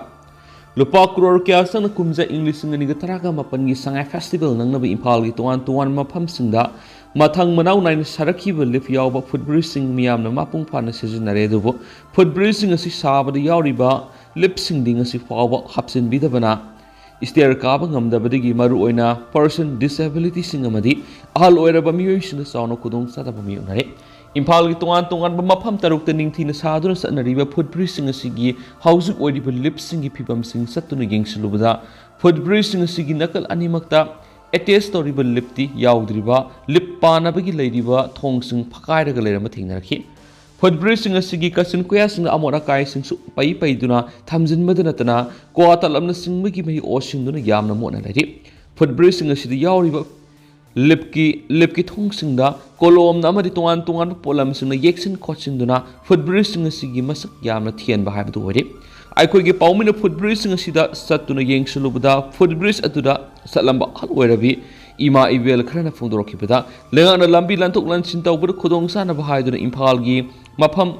ꯂꯨꯄꯥ ꯀ꯭ꯔꯣꯔ ꯀꯌꯥ ꯆꯪꯅ ꯀꯨꯝꯖꯥ ꯏꯪ ꯂꯤꯁꯤꯡ ꯑꯅꯤꯒ ꯇꯔꯥꯒ ꯃꯥꯄꯟꯒꯤ ꯁꯉꯥꯏ ꯐꯦꯁꯇꯤꯚꯦꯜ ꯅꯪꯅꯕ ꯏꯝꯐꯥꯜꯒꯤ ꯇꯣꯉꯥꯟ ꯇꯣꯉꯥꯟꯕ ꯃꯐꯝꯁꯤꯡꯗ ꯃꯊꯪ ꯃꯅꯥꯎ ꯅꯥꯏꯅ ꯁꯥꯔꯛꯈꯤꯕ ꯂꯤꯐ ꯌꯥꯎꯕ ꯐꯨꯠ ꯕ꯭ꯔꯤꯖꯁꯤꯡ ꯃꯤꯌꯥꯝꯅ ꯃꯄꯨꯡ ꯐꯥꯅ ꯁꯤꯖꯤꯟꯅꯔꯦ꯫ ꯑꯗꯨꯕꯨ ꯐꯨꯠ ꯕ꯭ꯔꯤꯖꯁꯤꯡ ꯑꯁꯤ ꯁꯥꯕꯗ ꯌꯥꯎꯔꯤꯕ ꯂꯤꯐꯁꯤꯡꯗꯤ ꯉꯁꯤ ꯐꯥꯎꯕ ꯍꯥꯞꯆꯤꯟꯕꯤꯗꯕꯅ, ꯁ꯭ꯇꯦꯌꯔ ꯀꯥꯕ ꯉꯝꯗꯕꯗꯒꯤ ꯃꯔꯨꯑꯣꯏꯅ ꯄꯔꯁꯟ ꯗꯤꯁꯦꯕꯤꯂꯤꯇꯤꯁꯤꯡ ꯑꯃꯗꯤ ꯑꯍꯜ ꯑꯣꯏꯔꯕ ꯃꯤꯑꯣꯏꯁꯤꯡꯅ ꯆꯥꯎꯅ ꯈꯨꯗꯣꯡꯆꯥꯗꯕ ꯃꯥꯌꯣꯛꯅꯔꯦ꯫ ꯏꯝꯐꯥꯜꯒꯤ ꯇꯣꯉꯥꯟ ꯇꯣꯉꯥꯟꯕ ꯃꯐꯝ ꯇꯔꯨꯛꯇ ꯅꯤꯡꯊꯤꯅ ꯁꯥꯗꯨꯅ ꯆꯠꯅꯔꯤꯕ ꯐꯨꯠ ꯕ꯭ꯔꯤꯖꯁꯤꯡ ꯑꯁꯤꯒꯤ ꯍꯧꯖꯤꯛ ꯑꯣꯏꯔꯤꯕ ꯂꯤꯐꯁꯤꯡꯒꯤ ꯐꯤꯕꯝꯁꯤꯡ ꯆꯠꯇꯨꯅ ꯌꯦꯡꯁꯤꯜꯂꯨꯕꯗ, ꯐꯨꯠ ꯕ꯭ꯔꯤꯖꯁꯤꯡ ꯑꯁꯤꯒꯤ ꯅꯥꯀꯜ ꯑꯅꯤꯃꯛꯇ ꯑꯦꯇꯦꯆ ꯇꯧꯔꯤꯕ ꯂꯤꯐꯇꯤ ꯌꯥꯎꯗ꯭ꯔꯤꯕ, ꯂꯤꯐ ꯄꯥꯅꯕꯒꯤ ꯂꯩꯔꯤꯕ ꯊꯣꯡꯁꯤꯡ ꯐꯛꯀꯥꯏꯔꯒ ꯂꯩꯔꯝꯕ ꯊꯦꯡꯅꯔꯛꯈꯤ꯫ ꯐꯨꯠ ꯕ꯭ꯔꯤꯖꯁꯤꯡ ꯑꯁꯤꯒꯤ ꯀꯥꯆꯤꯟ ꯀꯣꯌꯥꯁꯤꯡꯗ ꯑꯃꯣꯠ ꯑꯀꯥꯏꯁꯤꯡꯁꯨ ꯄꯩ ꯄꯩꯗꯨꯅ ꯊꯝꯖꯤꯟꯕꯗ ꯅꯠꯇꯅ, ꯀ꯭ꯋꯥ ꯇꯂꯞꯅꯆꯤꯡꯕꯒꯤ ꯃꯍꯤ ꯑꯣꯁꯤꯟꯗꯨꯅ ꯌꯥꯝꯅ ꯃꯣꯠꯅ ꯂꯩꯔꯤ꯫ ꯐꯨꯠ ꯕ꯭ꯔꯤꯖꯁꯤꯡ ꯑꯁꯤꯗ ꯌꯥꯎꯔꯤꯕ ꯂꯤꯐꯀꯤ, ꯂꯤꯐꯀꯤ ꯊꯣꯡꯁꯤꯡꯗ ꯀꯣꯂꯣꯝꯅ ꯑꯃꯗꯤ ꯇꯣꯉꯥꯟ ꯇꯣꯉꯥꯟꯕ ꯄꯣꯠꯂꯝꯁꯤꯡꯅ ꯌꯦꯛꯁꯤꯟ ꯈꯣꯠꯆꯤꯟꯗꯨꯅ ꯐꯨꯠ ꯕ꯭ꯔꯤꯖꯁꯤꯡ ꯑꯁꯤꯒꯤ ꯃꯁꯛ ꯌꯥꯝꯅ ꯊꯤꯍꯟꯕ ꯍꯥꯏꯕꯗꯨ ꯑꯣꯏꯔꯦ꯫ ꯑꯩꯈꯣꯏꯒꯤ ꯄꯥꯎꯃꯤꯅ ꯐꯨꯠ ꯕ꯭ꯔꯤꯖꯁꯤꯡ ꯑꯁꯤꯗ ꯆꯠꯇꯨꯅ ꯌꯦꯡꯁꯤꯜꯂꯨꯕꯗ, ꯐꯨꯠ ꯕ꯭ꯔꯤꯖ ꯑꯗꯨꯗ ꯆꯠꯂꯝꯕ ꯑꯍꯜ ꯑꯣꯏꯔꯕꯤ ꯏꯃꯥ ꯏꯕꯦꯜ ꯈꯔꯅ ꯐꯣꯡꯗꯣꯔꯛꯈꯤꯕꯗ, ꯂꯩꯉꯥꯛꯅ ꯂꯝꯕꯤ ꯂꯟꯊꯣꯛ ꯂꯟꯁꯤꯟ ꯇꯧꯕꯗ ꯈꯨꯗꯣꯡ ꯆꯥꯅꯕ ꯍꯥꯏꯗꯨꯅ ꯏꯝꯐꯥꯜꯒꯤ ꯃꯐꯝ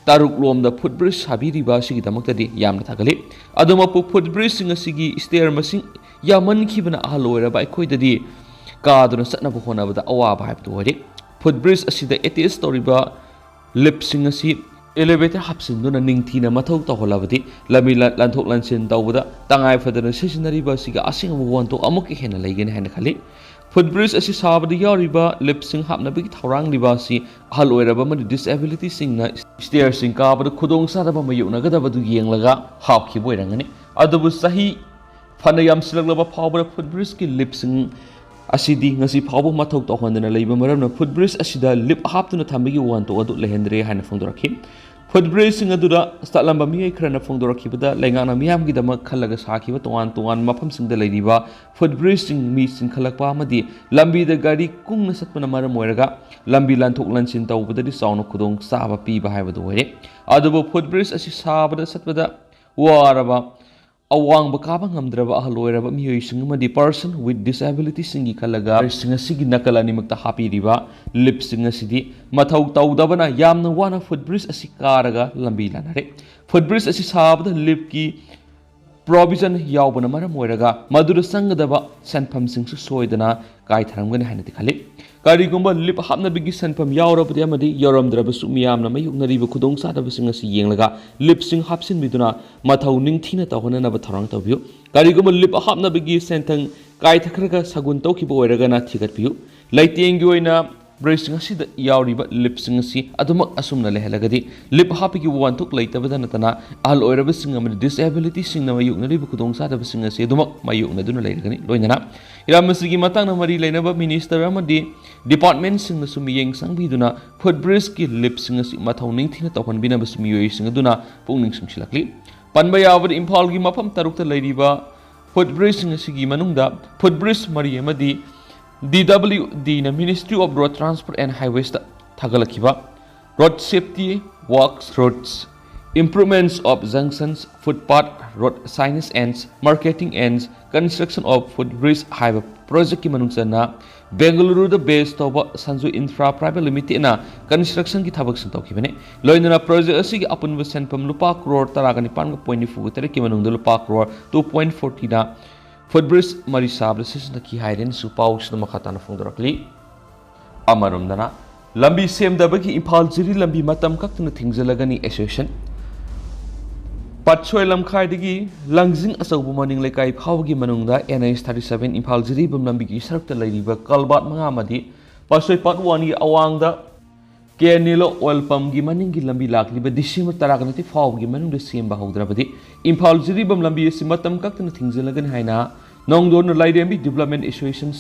ꯇꯔꯨꯛ ꯂꯣꯝꯗ ꯐꯨꯠ ꯕ꯭ꯔꯤꯖ ꯁꯥꯕꯤꯔꯤꯕ ꯑꯁꯤꯒꯤꯗꯃꯛꯇꯗꯤ ꯌꯥꯝꯅ ꯊꯥꯒꯠꯂꯤ꯫ ꯑꯗꯨꯃꯛꯄꯨ ꯐꯨꯠ ꯕ꯭ꯔꯤꯖꯁꯤꯡ ꯑꯁꯤꯒꯤ ꯁ꯭ꯇꯦꯌꯔ ꯃꯁꯤꯡ ꯌꯥꯝꯃꯟꯈꯤꯕꯅ ꯑꯍꯜ ꯑꯣꯏꯔꯕ ꯑꯩꯈꯣꯏꯗꯗꯤ ꯀꯥꯗꯨꯅ ꯆꯠꯅꯕ ꯍꯣꯠꯅꯕꯗ ꯑꯋꯥꯕ ꯍꯥꯏꯕꯗꯨ ꯑꯣꯏꯔꯦ꯫ ꯐꯨꯠ ꯕ꯭ꯔꯤꯖ ꯑꯁꯤꯗ ꯑꯦꯇꯦꯆ ꯇꯧꯔꯤꯕ ꯂꯤꯐꯁꯤꯡ ꯑꯁꯤ ꯑꯦꯂꯤꯚꯦꯇꯔ ꯍꯥꯞꯆꯤꯟꯗꯨꯅ ꯅꯤꯡꯊꯤꯅ ꯃꯊꯧ ꯇꯧꯍꯜꯂꯕꯗꯤ ꯂꯝꯕꯤ ꯂ-, ꯂꯟꯊꯣꯛ ꯂꯟꯁꯤꯟ ꯇꯧꯕꯗ ꯇꯉꯥꯏ ꯐꯗꯅ ꯁꯤꯖꯤꯟꯅꯔꯤꯕ ꯑꯁꯤꯒꯤ ꯑꯁꯦꯡꯕ ꯋꯥꯍꯟꯊꯣꯛ ꯑꯃꯨꯛꯀ ꯍꯦꯟꯅ ꯂꯩꯒꯅꯤ ꯍꯥꯏꯅ ꯈꯜꯂꯤ꯫ ꯐꯨꯠ ꯕ꯭ꯔꯤꯖ ꯑꯁꯤ ꯁꯥꯕꯗ ꯌꯥꯎꯔꯤꯕ ꯂꯤꯐꯁꯤꯡ ꯍꯥꯞꯅꯕꯒꯤ ꯊꯧꯔꯥꯡꯂꯤꯕ ꯑꯁꯤ ꯑꯍꯜ ꯑꯣꯏꯔꯕ ꯑꯃꯗꯤ ꯗꯤꯁꯑꯦꯕꯤꯂꯤꯇꯤꯁꯤꯡꯅ ꯁ꯭ꯇꯦꯌꯔꯁꯤꯡ ꯀꯥꯕꯗ ꯈꯨꯗꯣꯡꯆꯥꯗꯕ ꯃꯥꯌꯣꯛꯅꯒꯗꯕꯗꯨ ꯌꯦꯡꯂꯒ ꯍꯥꯞꯈꯤꯕ ꯑꯣꯏꯔꯝꯒꯅꯤ꯫ ꯑꯗꯨꯕꯨ ꯆꯍꯤ ꯐꯅ ꯌꯥꯝꯁꯤꯜꯂꯛꯂꯕ ꯐꯥꯎꯕꯗ ꯐꯨꯠ ꯕ꯭ꯔꯤꯖꯀꯤ ꯂꯤꯐꯁꯤꯡ ꯑꯁꯤꯗꯤ ꯉꯁꯤ ꯐꯥꯎꯕ ꯃꯊꯧ ꯇꯧꯍꯟꯗꯅ ꯂꯩꯕ ꯃꯔꯝꯅ ꯐꯨꯠ ꯕ꯭ꯔꯤꯖ ꯑꯁꯤꯗ ꯂꯤꯐ ꯍꯥꯞꯇꯨꯅ ꯊꯝꯕꯒꯤ ꯋꯥꯍꯟꯊꯣꯛ ꯑꯗꯨ ꯂꯩꯍꯟꯗ꯭ꯔꯦ ꯍꯥꯏꯅ ꯐꯣꯡꯗꯣꯔꯛꯈꯤ꯫ ꯐꯨꯠ ꯕ꯭ꯔꯤꯖꯁꯤꯡ ꯑꯗꯨꯗ ꯆꯠꯂꯝꯕ ꯃꯤꯑꯣꯏ ꯈꯔꯅ ꯐꯣꯡꯗꯣꯔꯛꯈꯤꯕꯗ, ꯂꯩꯉꯥꯛꯅ ꯃꯤꯌꯥꯝꯒꯤꯗꯃꯛ ꯈꯜꯂꯒ ꯁꯥꯈꯤꯕ ꯇꯣꯉꯥꯟ ꯇꯣꯉꯥꯟꯕ ꯃꯐꯝꯁꯤꯡꯗ ꯂꯩꯔꯤꯕ ꯐꯨꯠ ꯕ꯭ꯔꯤꯖꯁꯤꯡ ꯃꯤ ꯆꯤꯟꯈꯠꯂꯛꯄ ꯑꯃꯗꯤ ꯂꯝꯕꯤꯗ ꯒꯥꯔꯤ ꯀꯨꯡꯅ ꯆꯠꯄꯅ ꯃꯔꯝ ꯑꯣꯏꯔꯒ ꯂꯝꯕꯤ ꯂꯟꯊꯣꯛ ꯂꯟꯁꯤꯟ ꯇꯧꯕꯗꯗꯤ ꯆꯥꯎꯅ ꯈꯨꯗꯣꯡ ꯆꯥꯕ ꯄꯤꯕ ꯍꯥꯏꯕꯗꯨ ꯑꯣꯏꯔꯦ꯫ ꯑꯗꯨꯕꯨ ꯐꯨꯠ ꯕ꯭ꯔꯤꯖ ꯑꯁꯤ ꯁꯥꯕꯗ ꯆꯠꯄꯗ ꯋꯥꯔꯕ ꯑꯋꯥꯡꯕ ꯀꯥꯕ ꯉꯝꯗ꯭ꯔꯕ ꯑꯍꯜ ꯑꯣꯏꯔꯕ ꯃꯤꯑꯣꯏꯁꯤꯡ ꯑꯃꯗꯤ person with disabilityꯁꯤꯡꯒꯤ ꯈꯜꯂꯒ ꯁꯤꯡ ꯑꯁꯤꯒꯤ ꯅꯥꯀꯜ ꯑꯅꯤꯃꯛꯇ ꯍꯥꯞꯄꯤꯔꯤꯕ ꯂꯤꯞꯁꯤꯡ ꯑꯁꯤꯗꯤ ꯃꯊꯧ ꯇꯧꯗꯕꯅ ꯌꯥꯝꯅ ꯋꯥꯅ ꯐꯨꯠ ꯕ꯭ꯔꯤꯖ ꯑꯁꯤ ꯀꯥꯔꯒ ꯂꯝꯕꯤ ꯂꯥꯟꯅꯔꯦ꯫ ꯐꯨꯠ ꯕ꯭ꯔꯤꯖ ꯑꯁꯤ ꯁꯥꯕꯗ ꯂꯤꯞꯀꯤ ꯄ꯭ꯔꯣꯚꯤꯖꯟ ꯌꯥꯎꯕꯅ ꯃꯔꯝ ꯑꯣꯏꯔꯒ ꯃꯗꯨꯗ ꯆꯪꯒꯗꯕ ꯁꯦꯟꯐꯝꯁꯤꯡꯁꯨ ꯁꯣꯏꯗꯅ ꯀꯥꯏꯊꯔꯝꯒꯅꯤ ꯍꯥꯏꯅꯗꯤ ꯈꯜꯂꯤ꯫ ꯀꯔꯤꯒꯨꯝꯕ ꯂꯤꯞ ꯍꯥꯞꯅꯕꯒꯤ ꯁꯦꯟꯐꯝ ꯌꯥꯎꯔꯕꯗꯤ ꯑꯃꯗꯤ ꯌꯥꯎꯔꯝꯗ꯭ꯔꯕꯁꯨ ꯃꯤꯌꯥꯝꯅ ꯃꯥꯌꯣꯛꯅꯔꯤꯕ ꯈꯨꯗꯣꯡꯆꯥꯗꯕꯁꯤꯡ ꯑꯁꯤ ꯌꯦꯡꯂꯒ ꯂꯤꯞꯁꯤꯡ ꯍꯥꯞꯆꯤꯟꯕꯤꯗꯨꯅ ꯃꯊꯧ ꯅꯤꯡꯊꯤꯅ ꯇꯧꯍꯟꯅꯅꯕ ꯊꯧꯔꯥꯡ ꯇꯧꯕꯤꯌꯨ꯫ ꯀꯔꯤꯒꯨꯝꯕ ꯂꯤꯞ ꯍꯥꯞꯅꯕꯒꯤ ꯁꯦꯟꯊꯪ ꯀꯥꯏꯊꯈ꯭ꯔꯒ ꯁꯒꯨꯟ ꯇꯧꯈꯤꯕ ꯑꯣꯏꯔꯒꯅ ꯊꯤꯒꯠꯄꯤꯌꯨ꯫ ꯂꯩꯇꯦꯡꯒꯤ ꯑꯣꯏꯅ ꯕ꯭ꯔꯤꯖꯁꯤꯡ ꯑꯁꯤꯗ ꯌꯥꯎꯔꯤꯕ ꯂꯤꯞꯁꯤꯡ ꯑꯁꯤ ꯑꯗꯨꯃꯛ ꯑꯁꯨꯝꯅ ꯂꯩꯍꯜꯂꯒꯗꯤ ꯂꯤꯞ ꯍꯥꯞꯄꯒꯤ ꯋꯥꯍꯟꯊꯣꯛ ꯂꯩꯇꯕꯗ ꯅꯠꯇꯅ ꯑꯍꯜ ꯑꯣꯏꯔꯕꯁꯤꯡ ꯑꯃꯗꯤ ꯗꯤꯁꯑꯦꯕꯤꯂꯤꯇꯤꯁꯤꯡꯅ ꯃꯥꯌꯣꯛꯅꯔꯤꯕ ꯈꯨꯗꯣꯡꯆꯥꯗꯕꯁꯤꯡ ꯑꯁꯤ ꯑꯗꯨꯃꯛ ꯃꯥꯌꯣꯛꯅꯗꯨꯅ ꯂꯩꯔꯒꯅꯤ꯫ ꯂꯣꯏꯅꯅ ꯍꯤꯔꯝ ꯑꯁꯤꯒꯤ ꯃꯇꯥꯡꯗ ꯃꯔꯤ ꯂꯩꯅꯕ ꯃꯤꯅꯤꯁꯇꯔ ꯑꯃꯗꯤ ꯗꯤꯄꯥꯔꯠꯃꯦꯟꯠꯁꯤꯡꯅꯁꯨ ꯃꯤꯠꯌꯦꯡ ꯆꯪꯕꯤꯗꯨꯅ ꯐꯨꯠ ꯕ꯭ꯔꯤꯖꯀꯤ ꯂꯤꯞꯁꯤꯡ ꯑꯁꯤ ꯃꯊꯧ ꯅꯤꯡꯊꯤꯅ ꯇꯧꯍꯟꯕꯤꯅꯕꯁꯨ ꯃꯤꯑꯣꯏꯁꯤꯡ ꯑꯗꯨꯅ ꯄꯨꯛꯅꯤꯡ ꯆꯤꯡꯁꯤꯜꯂꯛꯂꯤ꯫ ꯄꯟꯕ ꯌꯥꯕꯗ ꯏꯝꯐꯥꯜꯒꯤ ꯃꯐꯝ ꯇꯔꯨꯛꯇ ꯂꯩꯔꯤꯕ ꯐꯨꯠ ꯕ꯭ꯔꯤꯖꯁꯤꯡ ꯑꯁꯤꯒꯤ ꯃꯅꯨꯡꯗ ꯐꯨꯠ ꯕ꯭ꯔꯤꯖ ꯃꯔꯤ ꯑꯃꯗꯤ ꯗꯤ ꯗꯕ꯭ꯂꯤꯎ ꯗꯤꯅ Ministry of Road Transport and Highwaysꯇ ꯊꯥꯒꯠꯂꯛꯈꯤꯕ Road Safety Walks, Roads Improvements of Junctions, Footpath, Road Signage and Marketing and Construction of Footbridge ꯍꯥꯏꯕ ꯄ꯭ꯔꯣꯖꯦꯛꯀꯤ ꯃꯅꯨꯡ ꯆꯟꯅ ꯕꯦꯡꯒꯂꯨꯔꯨꯗ ꯕꯦꯁ ꯇꯧꯕ ꯁꯟꯖꯨ ꯏꯟꯐ꯭ꯔꯥ ꯄ꯭ꯔꯥꯏꯚꯦꯠ ꯂꯤꯃꯤꯇꯦꯗꯅ ꯀꯟꯁꯇ꯭ꯔꯛꯁꯟꯒꯤ ꯊꯕꯛꯁꯤꯡ ꯇꯧꯈꯤꯕꯅꯤ꯫ ꯂꯣꯏꯅꯅ ꯄ꯭ꯔꯣꯖꯦꯛ ꯑꯁꯤꯒꯤ ꯑꯄꯨꯟꯕ ꯁꯦꯟꯐꯝ ꯂꯨꯄꯥ ꯀ꯭ꯔꯣꯔ ꯇꯔꯥꯒ ꯅꯤꯄꯥꯟꯒ ꯄꯣꯏꯟ ꯅꯤꯐꯨꯒ ꯇꯔꯦꯠꯀꯤ ꯃꯅꯨꯡꯗ ꯂꯨꯄꯥ ꯀ꯭ꯔꯣꯔ ꯇꯨ ꯄꯣꯏꯟ ꯐꯣꯔꯇꯤꯅ ꯐꯨꯠ ꯕ꯭ꯔꯤꯖ ꯃꯔꯤ ꯁꯥꯕꯗ ꯁꯤꯖꯤꯟꯅꯈꯤ ꯍꯥꯏꯔꯦꯅꯁꯨ ꯄꯥꯎꯁꯤꯗ ꯃꯈꯥ ꯇꯥꯅ ꯐꯣꯡꯗꯣꯔꯛꯂꯤ꯫ ꯑꯃꯔꯣꯝꯗꯅ ꯂꯝꯕꯤ ꯁꯦꯝꯗꯕꯒꯤ ꯏꯝꯐꯥꯜ ꯖꯤꯔꯤ ꯂꯝꯕꯤ ꯃꯇꯝ ꯀꯛꯇꯅ ꯊꯤꯡꯖꯤꯜꯂꯒꯅꯤ ꯑꯦꯁꯣꯁꯤꯌꯦꯁꯟ꯫ ꯄꯠꯁꯣꯏ ꯂꯝꯈꯥꯏꯗꯒꯤ ꯂꯪꯖꯤꯡ ꯑꯆꯧꯕ ꯃꯅꯤꯡ ꯂꯩꯀꯥꯏ ꯐꯥꯎꯕꯒꯤ ꯃꯅꯨꯡꯗ N H thirty seven Imphal Jiribam ꯂꯝꯕꯤꯒꯤ ꯁꯔꯨꯛꯇ ꯂꯩꯔꯤꯕ ꯀꯜꯕꯥꯠ ꯃꯉꯥ ꯑꯃꯗꯤ ꯄꯠꯁꯣꯏ ꯄꯥꯠ ꯋꯥꯟꯒꯤ ꯑꯋꯥꯡꯗ ꯀꯦ ꯅꯤꯂꯣ ꯑꯣꯏꯜ ꯄꯝꯒꯤ ꯃꯅꯤꯡꯒꯤ ꯂꯝꯕꯤ ꯂꯥꯛꯂꯤꯕ ꯗꯤꯁꯦꯝꯕꯔ ꯇꯔꯥꯒ ꯅꯤꯊꯣꯏ ꯐꯥꯎꯕꯒꯤ ꯃꯅꯨꯡꯗ ꯁꯦꯝꯕ ꯍꯧꯗ꯭ꯔꯕꯗꯤ ꯏꯝꯐꯥꯜ ꯖꯤꯔꯤꯕꯥꯝ ꯂꯝꯕꯤ ꯑꯁꯤ ꯃꯇꯝ ꯀꯛꯇꯅ ꯊꯤꯡꯖꯤꯜꯂꯒꯅꯤ ꯍꯥꯏꯅ ꯅꯣꯡꯗꯣꯟ ꯂꯥꯏꯔꯦꯝꯕꯤ development association,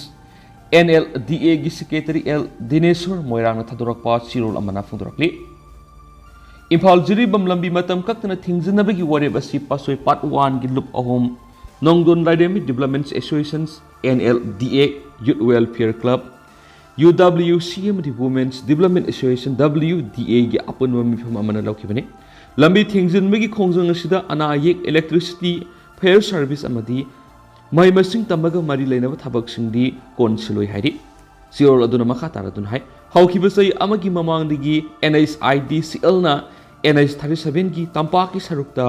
N L D Aꯒꯤ ꯁꯦꯀ꯭ꯔꯦꯇꯔꯤ ꯑꯦꯜ ꯗꯤꯅꯦꯁꯣꯔ ꯃꯣꯏꯔꯥꯡꯅ ꯊꯥꯗꯣꯔꯛꯄ ꯆꯦꯔꯣꯜ ꯑꯃꯅ ꯐꯣꯡꯗꯣꯔꯛꯂꯤ꯫ ꯏꯝꯐꯥꯜ ꯖꯤꯔꯤꯕꯥꯝ ꯂꯝꯕꯤ ꯃꯇꯝ ꯀꯛꯇꯅ ꯊꯤꯡꯖꯤꯟꯅꯕꯒꯤ ꯋꯥꯔꯦꯞ ꯑꯁꯤ ꯄꯥꯠꯁꯣꯏ ꯄꯥꯠ ꯋꯥꯟꯒꯤ ꯂꯨꯞ ꯑꯍꯨꯝ, ꯅꯣꯡꯗꯣꯟ ꯂꯥꯏꯔꯦꯝꯕꯤ development association, N L D A, Youth Welfare Club, U W C ꯑꯃꯗꯤ Women's Development Association, W D Aꯒꯤ ꯑꯄꯨꯟꯕ ꯃꯤꯐꯝ ꯑꯃꯅ ꯂꯧꯈꯤꯕꯅꯤ꯫ ꯂꯝꯕꯤ ꯊꯤꯡꯖꯤꯟꯕꯒꯤ ꯈꯣꯡꯖꯪ ꯑꯁꯤꯗ ꯑꯅꯥ ꯑꯌꯦꯛ, ꯏꯂꯦꯛꯇ꯭ꯔꯤꯁꯤꯇꯤ, ꯐꯦꯌꯔ ꯁꯔꯚꯤꯁ ꯑꯃꯗꯤ ꯃꯍꯩ ꯃꯁꯤꯡ ꯇꯝꯕꯒ ꯃꯔꯤ ꯂꯩꯅꯕ ꯊꯕꯛꯁꯤꯡꯗꯤ ꯀꯣꯟꯁꯤꯜꯂꯣꯏ ꯍꯥꯏꯔꯤ꯫ ꯆꯦꯔꯣꯜ ꯑꯗꯨꯅ ꯃꯈꯥ ꯇꯥꯔꯗꯨꯅ ꯍꯥꯏ, ꯍꯧꯈꯤꯕ ꯆꯍꯤ ꯑꯃꯒꯤ ꯃꯃꯥꯡꯗꯒꯤ NHIDCLꯅ NH thirty sevenꯒꯤ ꯇꯝꯄꯥꯛꯀꯤ ꯁꯔꯨꯛꯇ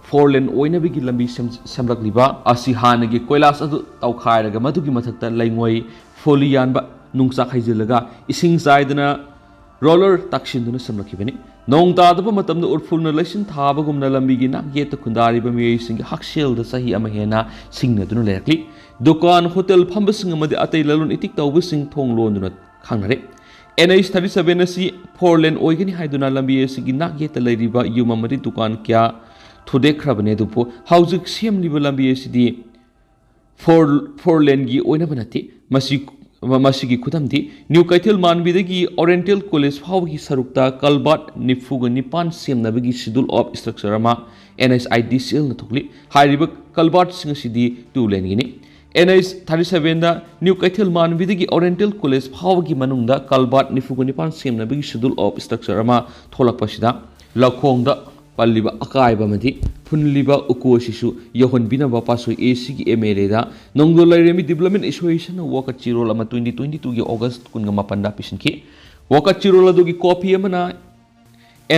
four lane ꯑꯣꯏꯅꯕꯒꯤ ꯂꯝꯕꯤ ꯁꯦꯝ-, ꯁꯦꯝꯂꯛꯂꯤꯕ ꯑꯁꯤ ꯍꯥꯟꯅꯒꯤ ꯀꯣꯏꯂꯥꯁ ꯑꯗꯨ ꯇꯧꯈꯥꯏꯔꯒ ꯃꯗꯨꯒꯤ ꯃꯊꯛꯇ ꯂꯩꯉꯣꯏ, ꯐꯣꯂꯤ ꯌꯥꯟꯕ ꯅꯨꯡꯆꯥꯛ ꯍꯩꯖꯤꯜꯂꯒ ꯏꯁꯤꯡ ꯆꯥꯏꯗꯅ ꯔꯣꯂꯔ ꯇꯛꯁꯤꯟꯗꯨꯅ ꯁꯦꯝꯂꯛꯈꯤꯕꯅꯤ꯫ ꯅꯣꯡ ꯇꯥꯗꯕ ꯃꯇꯝꯗ ꯎꯔꯐꯨꯜꯅ ꯂꯩꯆꯤꯟ ꯊꯥꯕꯒꯨꯝꯅ ꯂꯝꯕꯤꯒꯤ ꯅꯥꯛ ꯌꯦꯠꯇ ꯈꯨꯟꯗꯥꯔꯤꯕ ꯃꯤꯑꯣꯏꯁꯤꯡꯒꯤ ꯍꯛꯁꯦꯜꯗ ꯆꯍꯤ ꯑꯃ ꯍꯦꯟꯅ ꯁꯤꯡꯅꯗꯨꯅ ꯂꯩꯔꯛꯂꯤ꯫ ꯗꯨꯀꯥꯟ, ꯍꯣꯇꯦꯜ ꯐꯝꯕꯁꯤꯡ ꯑꯃꯗꯤ ꯑꯇꯩ ꯂꯂꯣꯟ ꯏꯇꯤꯛ ꯇꯧꯕꯁꯤꯡ ꯊꯣꯡ ꯂꯣꯟꯗꯨꯅ ꯈꯪꯅꯔꯦ꯫ NH thirty seven ꯑꯁꯤ four lane ꯑꯣꯏꯒꯅꯤ ꯍꯥꯏꯗꯨꯅ ꯂꯝꯕꯤ ꯑꯁꯤꯒꯤ ꯅꯥꯛ ꯌꯦꯠꯇ ꯂꯩꯔꯤꯕ ꯌꯨꯝ ꯑꯃꯗꯤ ꯗꯨꯀꯥꯟ ꯀꯌꯥ ꯊꯨꯗꯦꯛꯈ꯭ꯔꯕꯅꯤ, ꯑꯗꯨꯕꯨ ꯍꯧꯖꯤꯛ ꯁꯦꯝꯂꯤꯕ ꯂꯝꯕꯤ ꯑꯁꯤꯗꯤ four, four laneꯒꯤ ꯑꯣꯏꯅꯕ ꯅꯠꯇꯦ꯫ ꯃꯁꯤ, ꯃꯁꯤꯒꯤ ꯈꯨꯗꯝꯗꯤ ꯅ꯭ꯌꯨ ꯀꯩꯊꯦꯜ ꯃꯥꯟꯕꯤꯗꯒꯤ Oriental College ꯐꯥꯎꯕꯒꯤ ꯁꯔꯨꯛꯇ culvert ꯅꯤꯐꯨꯒ ꯅꯤꯄꯥꯟ ꯁꯦꯝꯅꯕꯒꯤ Schedule of Structure ꯑꯃ NHIDCLꯅ ꯊꯣꯛꯂꯤ꯫ ꯍꯥꯏꯔꯤꯕ culvertꯁꯤꯡ ꯑꯁꯤꯗꯤ two laneꯒꯤꯅꯤ꯫ NH thirty sevenꯗ ꯅ꯭ꯌꯨ ꯀꯩꯊꯦꯜ ꯃꯥꯟꯕꯤꯗꯒꯤ Oriental College ꯐꯥꯎꯕꯒꯤ ꯃꯅꯨꯡꯗ culvert ꯅꯤꯐꯨꯒ ꯅꯤꯄꯥꯟ ꯁꯦꯝꯅꯕꯒꯤ Schedule of Structure ꯑꯃ ꯊꯣꯛꯂꯛꯄꯁꯤꯗ ꯂꯧꯈꯣꯡꯗ ꯄꯜꯂꯤꯕ ꯑꯀꯥꯏꯕ ꯑꯃꯗꯤ ꯐꯨꯜꯂꯤꯕ ꯎꯀꯨ ꯑꯁꯤꯁꯨ ꯌꯧꯍꯟꯕꯤꯅꯕ ꯄꯥꯠꯁꯣꯏ ACꯒꯤ MLAꯗ ꯅꯣꯡꯗꯣ ꯂꯥꯏꯔꯦꯝꯕꯤ Development Associationꯅ ꯋꯥꯀꯠ ꯆꯦꯔꯣꯜ ꯑꯃ twenty twenty twoꯒꯤ August ꯀꯨꯟꯒ ꯃꯥꯄꯟꯗ ꯄꯤꯁꯤꯟꯈꯤ꯫ ꯋꯥꯀꯠ ꯆꯦꯔꯣꯜ ꯑꯗꯨꯒꯤ copy ꯑꯃꯅ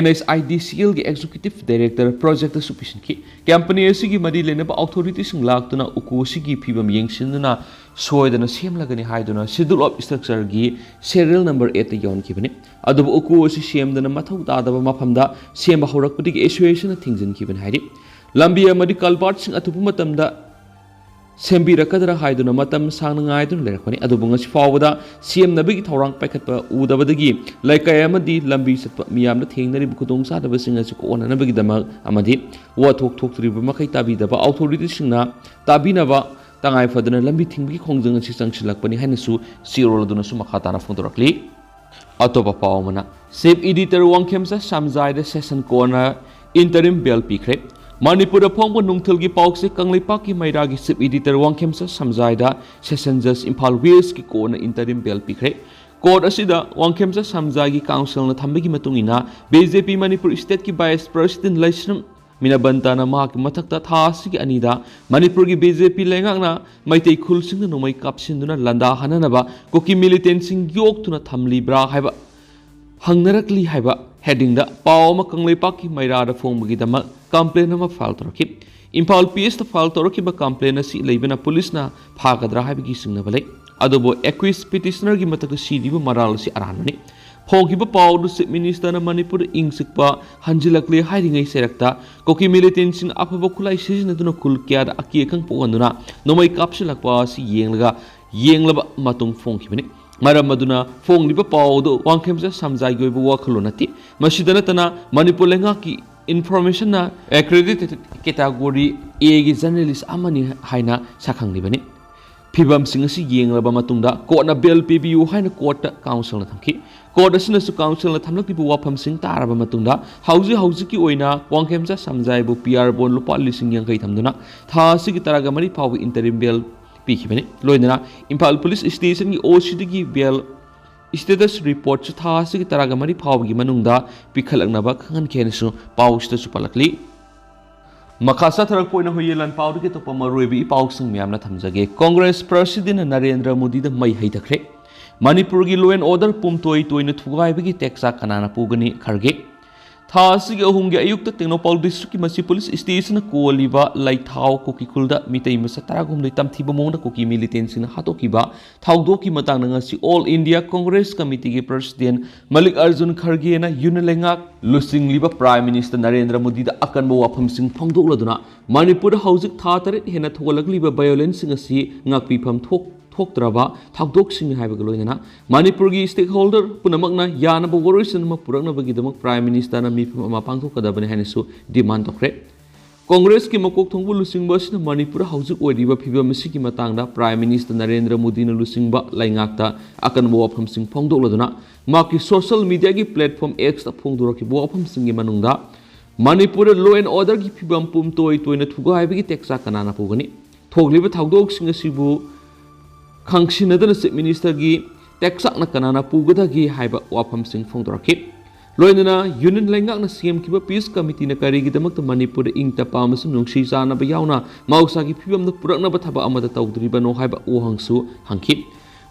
NHIDCLꯒꯤ Executive Director Projectꯇꯁꯨ ꯄꯤꯁꯤꯟꯈꯤ꯫ Company ꯑꯁꯤꯒꯤ ꯃꯔꯤ ꯂꯩꯅꯕ authorityꯁꯤꯡ ꯂꯥꯛꯇꯨꯅ ꯎꯀꯨ ꯑꯁꯤꯒꯤ ꯐꯤꯕꯝ ꯌꯦꯡꯁꯤꯟꯗꯨꯅ ꯁꯣꯏꯗꯅ ꯁꯦꯝꯂꯒꯅꯤ ꯍꯥꯏꯗꯨꯅ Schedule of Structureꯒꯤ serial number eightꯇ ꯌꯧꯍꯟꯈꯤꯕꯅꯤ꯫ ꯑꯗꯨꯕꯨ ꯎꯀꯨ ꯑꯁꯤ ꯁꯦꯝꯗꯅ ꯃꯊꯧ ꯇꯥꯗꯕ ꯃꯐꯝꯗ ꯁꯦꯝꯕ ꯍꯧꯔꯛꯄꯗꯒꯤ associationꯅ ꯊꯤꯡꯖꯤꯟꯈꯤꯕꯅꯤ ꯍꯥꯏꯔꯤ꯫ ꯂꯝꯕꯤ ꯑꯃꯗꯤ culvertꯁꯤꯡ ꯑꯊꯨꯕ ꯃꯇꯝꯗ ꯁꯦꯝꯕꯤꯔꯛꯀꯗ꯭ꯔꯥ ꯍꯥꯏꯗꯨꯅ ꯃꯇꯝ ꯁꯥꯡꯅ ꯉꯥꯏꯗꯨꯅ ꯂꯩꯔꯛꯄꯅꯤ꯫ ꯑꯗꯨꯕꯨ ꯉꯁꯤ ꯐꯥꯎꯕꯗ ꯁꯦꯝꯅꯕꯒꯤ ꯊꯧꯔꯥꯡ ꯄꯥꯏꯈꯠꯄ ꯎꯗꯕꯗꯒꯤ ꯂꯩꯀꯥꯏ ꯑꯃꯗꯤ ꯂꯝꯕꯤ ꯆꯠꯄ ꯃꯤꯌꯥꯝꯅ ꯊꯦꯡꯅꯔꯤꯕ ꯈꯨꯗꯣꯡꯆꯥꯗꯕꯁꯤꯡ ꯑꯁꯤ ꯀꯣꯛꯍꯟꯅꯕꯒꯤꯗꯃꯛ ꯑꯃꯗꯤ ꯋꯥꯊꯣꯛ ꯊꯣꯛꯇ꯭ꯔꯤꯕ ꯃꯈꯩ ꯇꯥꯕꯤꯗꯕ authorityꯁꯤꯡꯅ ꯇꯥꯕꯤꯅꯕ ꯇꯉꯥꯏ ꯐꯗꯅ ꯂꯝꯕꯤ ꯊꯤꯡꯕꯒꯤ ꯈꯣꯡꯖꯪ ꯑꯁꯤ ꯆꯪꯁꯤꯜꯂꯛꯄꯅꯤ ꯍꯥꯏꯅꯁꯨ ꯆꯦꯔꯣꯜ ꯑꯗꯨꯅꯁꯨ ꯃꯈꯥ ꯇꯥꯅ ꯐꯣꯡꯗꯣꯔꯛꯂꯤ꯫ ꯑꯇꯣꯞꯄ ꯄꯥꯎ ꯑꯃꯅ, Chief Editor Wangkhemcha ꯁꯝꯖꯥꯏꯗ Session Courtꯅ interim bail ꯄꯤꯈ꯭ꯔꯦ꯫ ꯃꯅꯤꯄꯨꯔꯗ ꯐꯣꯡꯕ ꯅꯨꯡꯊꯤꯜꯒꯤ ꯄꯥꯎꯆꯦ ꯀꯪꯂꯩꯄꯥꯛꯀꯤ ꯃꯩꯔꯥꯒꯤ Chief Editor Wangkhemcha ꯁꯝꯖꯥꯏꯗ Session Judge Imphal Westꯀꯤ courtꯅ interim bail ꯄꯤꯈ꯭ꯔꯦ꯫ Court ꯑꯁꯤꯗ ꯋꯥꯡꯈꯦꯝꯆꯥ ꯁꯝꯖꯥꯏꯒꯤ counselꯅ ꯊꯝꯕꯒꯤ ꯃꯇꯨꯡ ꯏꯟꯅ BJP ꯃꯅꯤꯄꯨꯔ stateꯀꯤ Vice President ꯂꯩꯁ꯭ꯔꯝ ꯃꯤꯅꯕꯟꯇꯅ ꯃꯍꯥꯛꯀꯤ ꯃꯊꯛꯇ ꯊꯥ ꯑꯁꯤꯒꯤ ꯑꯅꯤꯗ ꯃꯅꯤꯄꯨꯔꯒꯤ ꯕꯤ ꯖꯦ ꯄꯤ ꯂꯩꯉꯥꯛꯅ ꯃꯩꯇꯩ ꯈꯨꯜꯁꯤꯡꯗ ꯅꯣꯡꯃꯩ ꯀꯥꯞꯁꯤꯟꯗꯨꯅ ꯂꯥꯟꯗꯥꯍꯟꯅꯅꯕ ꯀꯨꯀꯤ ꯃꯤꯂꯤꯇꯦꯟꯁꯤꯡ ꯌꯣꯛꯇꯨꯅ ꯊꯝꯂꯤꯕ꯭ꯔꯥ ꯍꯥꯏꯕ ꯍꯪꯅꯔꯛꯂꯤ ꯍꯥꯏꯕ ꯍꯦꯗꯤꯡꯗ ꯄꯥꯎ ꯑꯃ ꯀꯪꯂꯩꯄꯥꯛꯀꯤ ꯃꯩꯔꯥꯗ ꯐꯣꯡꯕꯒꯤꯗꯃꯛ ꯀꯝꯄ꯭ꯂꯦꯟ ꯑꯃ ꯐꯥꯏꯜ ꯇꯧꯔꯛꯈꯤ꯫ ꯏꯝꯐꯥꯜ ꯄꯤ ꯑꯦꯁꯇ ꯐꯥꯏꯜ ꯇꯧꯔꯛꯈꯤꯕ ꯀꯝꯄ꯭ꯂꯦꯟ ꯑꯁꯤ ꯂꯩꯕꯅ ꯄꯨꯂꯤꯁꯅ ꯐꯥꯒꯗ꯭ꯔꯥ ꯍꯥꯏꯕꯒꯤ ꯆꯤꯡꯅꯕ ꯂꯩ꯫ ꯑꯗꯨꯕꯨ ꯑꯦꯀ꯭ꯌꯨꯁ ꯄꯤꯇꯤꯁꯅꯔꯒꯤ ꯃꯊꯛꯇ ꯁꯤꯔꯤꯕ ꯃꯔꯥꯜ ꯑꯁꯤ ꯑꯔꯥꯟꯕꯅꯤ꯫ ꯐꯣꯡꯈꯤꯕ ꯄꯥꯎꯗꯨ ꯆꯤꯐ ꯃꯤꯅꯤꯁꯇꯔꯅ ꯃꯅꯤꯄꯨꯔꯗ ꯏꯪ ꯆꯤꯛꯄ ꯍꯟꯖꯤꯜꯂꯛꯂꯦ ꯍꯥꯏꯔꯤꯉꯩ ꯆꯩꯔꯛꯇ ꯀꯨꯀꯤ ꯃꯤꯂꯤꯇꯦꯟꯁꯤꯡ ꯑꯐꯕ ꯈꯨꯠꯂꯥꯏ ꯁꯤꯖꯤꯟꯅꯗꯨꯅ ꯈꯨꯜ ꯀꯌꯥꯗ ꯑꯀꯤ ꯑꯈꯪ ꯄꯣꯛꯍꯟꯗꯨꯅ ꯅꯣꯡꯃꯩ ꯀꯥꯞꯁꯤꯜꯂꯛꯄ ꯑꯁꯤ ꯌꯦꯡꯂꯒ ꯌꯦꯡꯂꯕ ꯃꯇꯨꯡ ꯐꯣꯡꯈꯤꯕꯅꯤ꯫ ꯃꯔꯝ ꯑꯗꯨꯅ ꯐꯣꯡꯂꯤꯕ ꯄꯥꯎ ꯑꯗꯨ ꯋꯥꯡꯈꯦꯝꯆꯥ ꯁꯝꯖꯥꯏꯒꯤ ꯑꯣꯏꯕ ꯋꯥꯈꯜꯂꯣꯟ ꯅꯠꯇꯦ꯫ ꯃꯁꯤꯗ ꯅꯠꯇꯅ ꯃꯅꯤꯄꯨꯔ ꯂꯩꯉꯥꯛꯀꯤ ꯏꯟꯐꯣꯔꯃꯦꯁꯟꯅ ꯑꯦꯀ꯭ꯔꯦꯗꯤꯇꯦꯗ ꯀꯦꯇꯥꯒꯣꯔꯤ ꯑꯦꯒꯤ ꯖꯔꯅꯦꯂꯤꯁ ꯑꯃꯅꯤ ꯍꯥꯏꯅ ꯁꯛꯈꯪꯂꯤꯕꯅꯤ꯫ ꯐꯤꯕꯝꯁꯤꯡ ꯑꯁꯤ ꯌꯦꯡꯂꯕ ꯃꯇꯨꯡꯗ ꯀꯣꯔꯠꯅ ꯕꯦꯜ ꯄꯤꯕꯤꯌꯨ ꯍꯥꯏꯅ ꯀꯣꯔꯠꯇ ꯀꯥꯎꯟꯁꯤꯜꯅ ꯊꯝꯈꯤ꯫ ꯀꯣꯔꯠ ꯑꯁꯤꯅꯁꯨ ꯀꯥꯎꯟꯁꯤꯜꯅ ꯊꯝꯂꯛꯂꯤꯕ ꯋꯥꯐꯝꯁꯤꯡ ꯇꯥꯔꯕ ꯃꯇꯨꯡꯗ ꯍꯧꯖꯤꯛ ꯍꯧꯖꯤꯛꯀꯤ ꯑꯣꯏꯅ ꯋꯥꯡꯈꯦꯝꯆꯥ ꯁꯝꯖꯥꯏꯕꯨ ꯄꯤ ꯑꯥꯔ ꯕꯣꯟ ꯂꯨꯄꯥ ꯂꯤꯁꯤꯡ ꯌꯥꯡꯈꯩ ꯊꯝꯗꯨꯅ ꯊꯥ ꯑꯁꯤꯒꯤ ꯇꯔꯥꯒ ꯃꯔꯤ ꯐꯥꯎꯕ ꯏꯟꯇꯔꯤꯝ ꯕꯦꯜ ꯄꯤꯈꯤꯕꯅꯤ꯫ ꯂꯣꯏꯅꯅ ꯏꯝꯐꯥꯜ ꯄꯨꯂꯤꯁ ꯁ꯭ꯇꯦꯁꯟꯒꯤ ꯑꯣ ꯁꯤꯗꯒꯤ ꯕꯦꯜ ꯁ꯭ꯇꯦꯇꯁ ꯔꯤꯄꯣꯔꯠꯁꯨ ꯊꯥ ꯑꯁꯤꯒꯤ ꯇꯔꯥꯒ ꯃꯔꯤ ꯐꯥꯎꯕꯒꯤ ꯃꯅꯨꯡꯗ ꯄꯤꯈꯠꯂꯛꯅꯕ ꯈꯪꯍꯟꯈꯤ ꯍꯥꯏꯅꯁꯨ ꯄꯥꯎꯁꯤꯗꯁꯨ ꯄꯜꯂꯛꯂꯤ꯫ ꯃꯈꯥ ꯆꯠꯊꯔꯛꯄ ꯑꯣꯏꯅ ꯍꯨꯏꯌꯦꯟ ꯂꯥꯟ ꯄꯥꯎꯗꯒꯤ ꯑꯇꯣꯞꯄ ꯃꯔꯨꯑꯣꯏꯕ ꯏ ꯄꯥꯎꯁꯤꯡ ꯃꯌꯥꯝꯅ ꯊꯝꯖꯒꯦ꯫ ꯀꯣꯡꯒ꯭ꯔꯦꯁ ꯄ꯭ꯔꯁꯤꯗꯦꯟꯅ ꯅꯔꯦꯟꯗ꯭ꯔ ꯃꯣꯗꯤꯗ ꯃꯩ ꯍꯩꯊꯈ꯭ꯔꯦ꯫ ꯃꯅꯤꯄꯨꯔꯒꯤ ꯂꯣ ꯑꯦꯟ ꯑꯣꯔꯗꯔ ꯄꯨꯝꯇꯣꯏ ꯇꯣꯏꯅ ꯊꯨꯒꯥꯏꯕꯒꯤ ꯇꯦꯛꯆꯥꯛ ꯀꯅꯥꯅ ꯄꯨꯒꯅꯤ? ꯈꯔꯒꯦ꯫ ꯊꯥ ꯑꯁꯤꯒꯤ ꯑꯍꯨꯝꯒꯤ ꯑꯌꯨꯛꯇ ꯇꯦꯡꯅꯧꯄꯜ ꯗꯤꯁꯇ꯭ꯔꯤꯛꯀꯤ ꯃꯁꯤ ꯄꯨꯂꯤꯁ ꯁ꯭ꯇꯦꯁꯟꯅ ꯀꯣꯜꯂꯤꯕ ꯂꯩꯊꯥꯎ ꯀꯨꯀꯤ ꯈꯨꯜꯗ ꯃꯤꯇꯩ ꯃꯆꯥ ꯇꯔꯥꯍꯨꯝꯗꯣꯏ ꯇꯝꯊꯤꯕ ꯃꯑꯣꯡꯗ ꯀꯨꯀꯤ ꯃꯤꯂꯤꯇꯦꯟꯁꯤꯡꯅ ꯍꯥꯠꯇꯣꯛꯈꯤꯕ ꯊꯧꯗꯣꯛꯀꯤ ꯃꯇꯥꯡꯗ ꯉꯁꯤ ꯑꯣꯜ ꯏꯟꯗꯤꯌꯥ ꯀꯣꯡꯒ꯭ꯔꯦꯁ ꯀꯃꯤꯇꯤꯒꯤ ꯄ꯭ꯔꯁꯤꯗꯦꯟ ꯃꯜꯂꯤꯛ ꯑꯔꯖꯨꯟ ꯈꯔꯒꯦꯅ ꯌꯨꯅꯤꯌꯟ ꯂꯩꯉꯥꯛ ꯂꯨꯆꯤꯡꯂꯤꯕ ꯄ꯭ꯔꯥꯏꯝ ꯃꯤꯅꯤꯁꯇꯔ ꯅꯔꯦꯟꯗ꯭ꯔ ꯃꯣꯗꯤꯗ ꯑꯀꯟꯕ ꯋꯥꯐꯝꯁꯤꯡ ꯐꯣꯡꯗꯣꯛꯂꯗꯨꯅ ꯃꯅꯤꯄꯨꯔꯗ ꯍꯧꯖꯤꯛ ꯊꯥ ꯇꯔꯦꯠ ꯍꯦꯟꯅ ꯊꯣꯛꯍꯜꯂꯛꯂꯤꯕ ꯚꯥꯏꯑꯣꯂꯦꯟꯁꯁꯤꯡ ꯑꯁꯤ ꯉꯥꯛꯄꯤꯐꯝ ꯊꯣꯛ-, ꯊꯣꯛꯇ꯭ꯔꯕ ꯊꯧꯗꯣꯛꯁꯤꯡꯅꯤ ꯍꯥꯏꯕꯒ ꯂꯣꯏꯅꯅ ꯃꯅꯤꯄꯨꯔꯒꯤ ꯁ꯭ꯇꯦꯛꯍꯣꯜꯗꯔ ꯄꯨꯝꯅꯃꯛꯅ ꯌꯥꯅꯕ ꯋꯥꯔꯣꯏꯁꯤꯟ ꯑꯃ ꯄꯨꯔꯛꯅꯕꯒꯤꯗꯃꯛ ꯄ꯭ꯔꯥꯏꯝ ꯃꯤꯅꯤꯁꯇꯔꯅ ꯃꯤꯐꯝ ꯑꯃ ꯄꯥꯡꯊꯣꯛꯀꯗꯕꯅꯤ ꯍꯥꯏꯅꯁꯨ ꯗꯤꯃꯥꯟ ꯇꯧꯈ꯭ꯔꯦ꯫ ꯀꯣꯡꯒ꯭ꯔꯦꯁꯀꯤ ꯃꯀꯣꯛ ꯊꯣꯡꯕ ꯂꯨꯆꯤꯡꯕ ꯑꯁꯤꯅ ꯃꯅꯤꯄꯨꯔꯗ ꯍꯧꯖꯤꯛ ꯑꯣꯏꯔꯤꯕ ꯐꯤꯕꯝ ꯑꯁꯤꯒꯤ ꯃꯇꯥꯡꯗ ꯄ꯭ꯔꯥꯏꯝ ꯃꯤꯅꯤꯁꯇꯔ ꯅꯔꯦꯟꯗ꯭ꯔ ꯃꯣꯗꯤꯅ ꯂꯨꯆꯤꯡꯕ ꯂꯩꯉꯥꯛꯇ ꯑꯀꯟꯕ ꯋꯥꯐꯝꯁꯤꯡ ꯐꯣꯡꯗꯣꯛꯂꯗꯨꯅ ꯃꯍꯥꯛꯀꯤ ꯁꯣꯁꯤꯌꯦꯜ ꯃꯤꯗꯤꯌꯥꯒꯤ ꯄ꯭ꯂꯦꯠꯐꯣꯝ ꯑꯦꯛꯁꯇ ꯐꯣꯡꯗꯣꯔꯛꯈꯤꯕ ꯋꯥꯐꯝꯁꯤꯡꯒꯤ ꯃꯅꯨꯡꯗ ꯃꯅꯤꯄꯨꯔꯗ ꯂꯣ ꯑꯦꯟ ꯑꯣꯔꯗꯔꯒꯤ ꯐꯤꯕꯝ ꯄꯨꯝꯇꯣꯏ ꯇꯣꯏꯅ ꯊꯨꯒꯥꯏꯕꯒꯤ ꯇꯦꯛꯆꯥꯛ ꯀꯅꯥꯅ ꯄꯨꯒꯅꯤ? ꯊꯣꯛꯂꯤꯕ ꯊꯧꯗꯣꯛꯁꯤꯡ ꯑꯁꯤꯕꯨ ꯈꯪꯁꯤꯟꯅꯗꯅ ꯆꯤꯐ ꯃꯤꯅꯤꯁꯇꯔꯒꯤ ꯇꯦꯛꯆꯥꯛꯅ ꯀꯅꯥꯅ ꯄꯨꯒꯗꯒꯦ ꯍꯥꯏꯕ ꯋꯥꯐꯝꯁꯤꯡ ꯐꯣꯡꯗꯣꯔꯛꯈꯤ꯫ ꯂꯣꯏꯅꯅ ꯌꯨꯅꯤꯌꯟ ꯂꯩꯉꯥꯛꯅ ꯁꯦꯝꯈꯤꯕ ꯄꯤꯁ ꯀꯃꯤꯇꯤꯅ ꯀꯔꯤꯒꯤꯗꯃꯛꯇ ꯃꯅꯤꯄꯨꯔꯗ ꯏꯪ ꯇꯞꯄ ꯑꯃꯁꯨꯡ ꯅꯨꯡꯁꯤ ꯆꯥꯟꯅꯕ ꯌꯥꯎꯅ ꯃꯍꯧꯁꯥꯒꯤ ꯐꯤꯕꯝꯗ ꯄꯨꯔꯛꯅꯕ ꯊꯕꯛ ꯑꯃꯠꯇ ꯇꯧꯗ꯭ꯔꯤꯕꯅꯣ ꯍꯥꯏꯕ ꯋꯥꯍꯪꯁꯨ ꯍꯪꯈꯤ꯫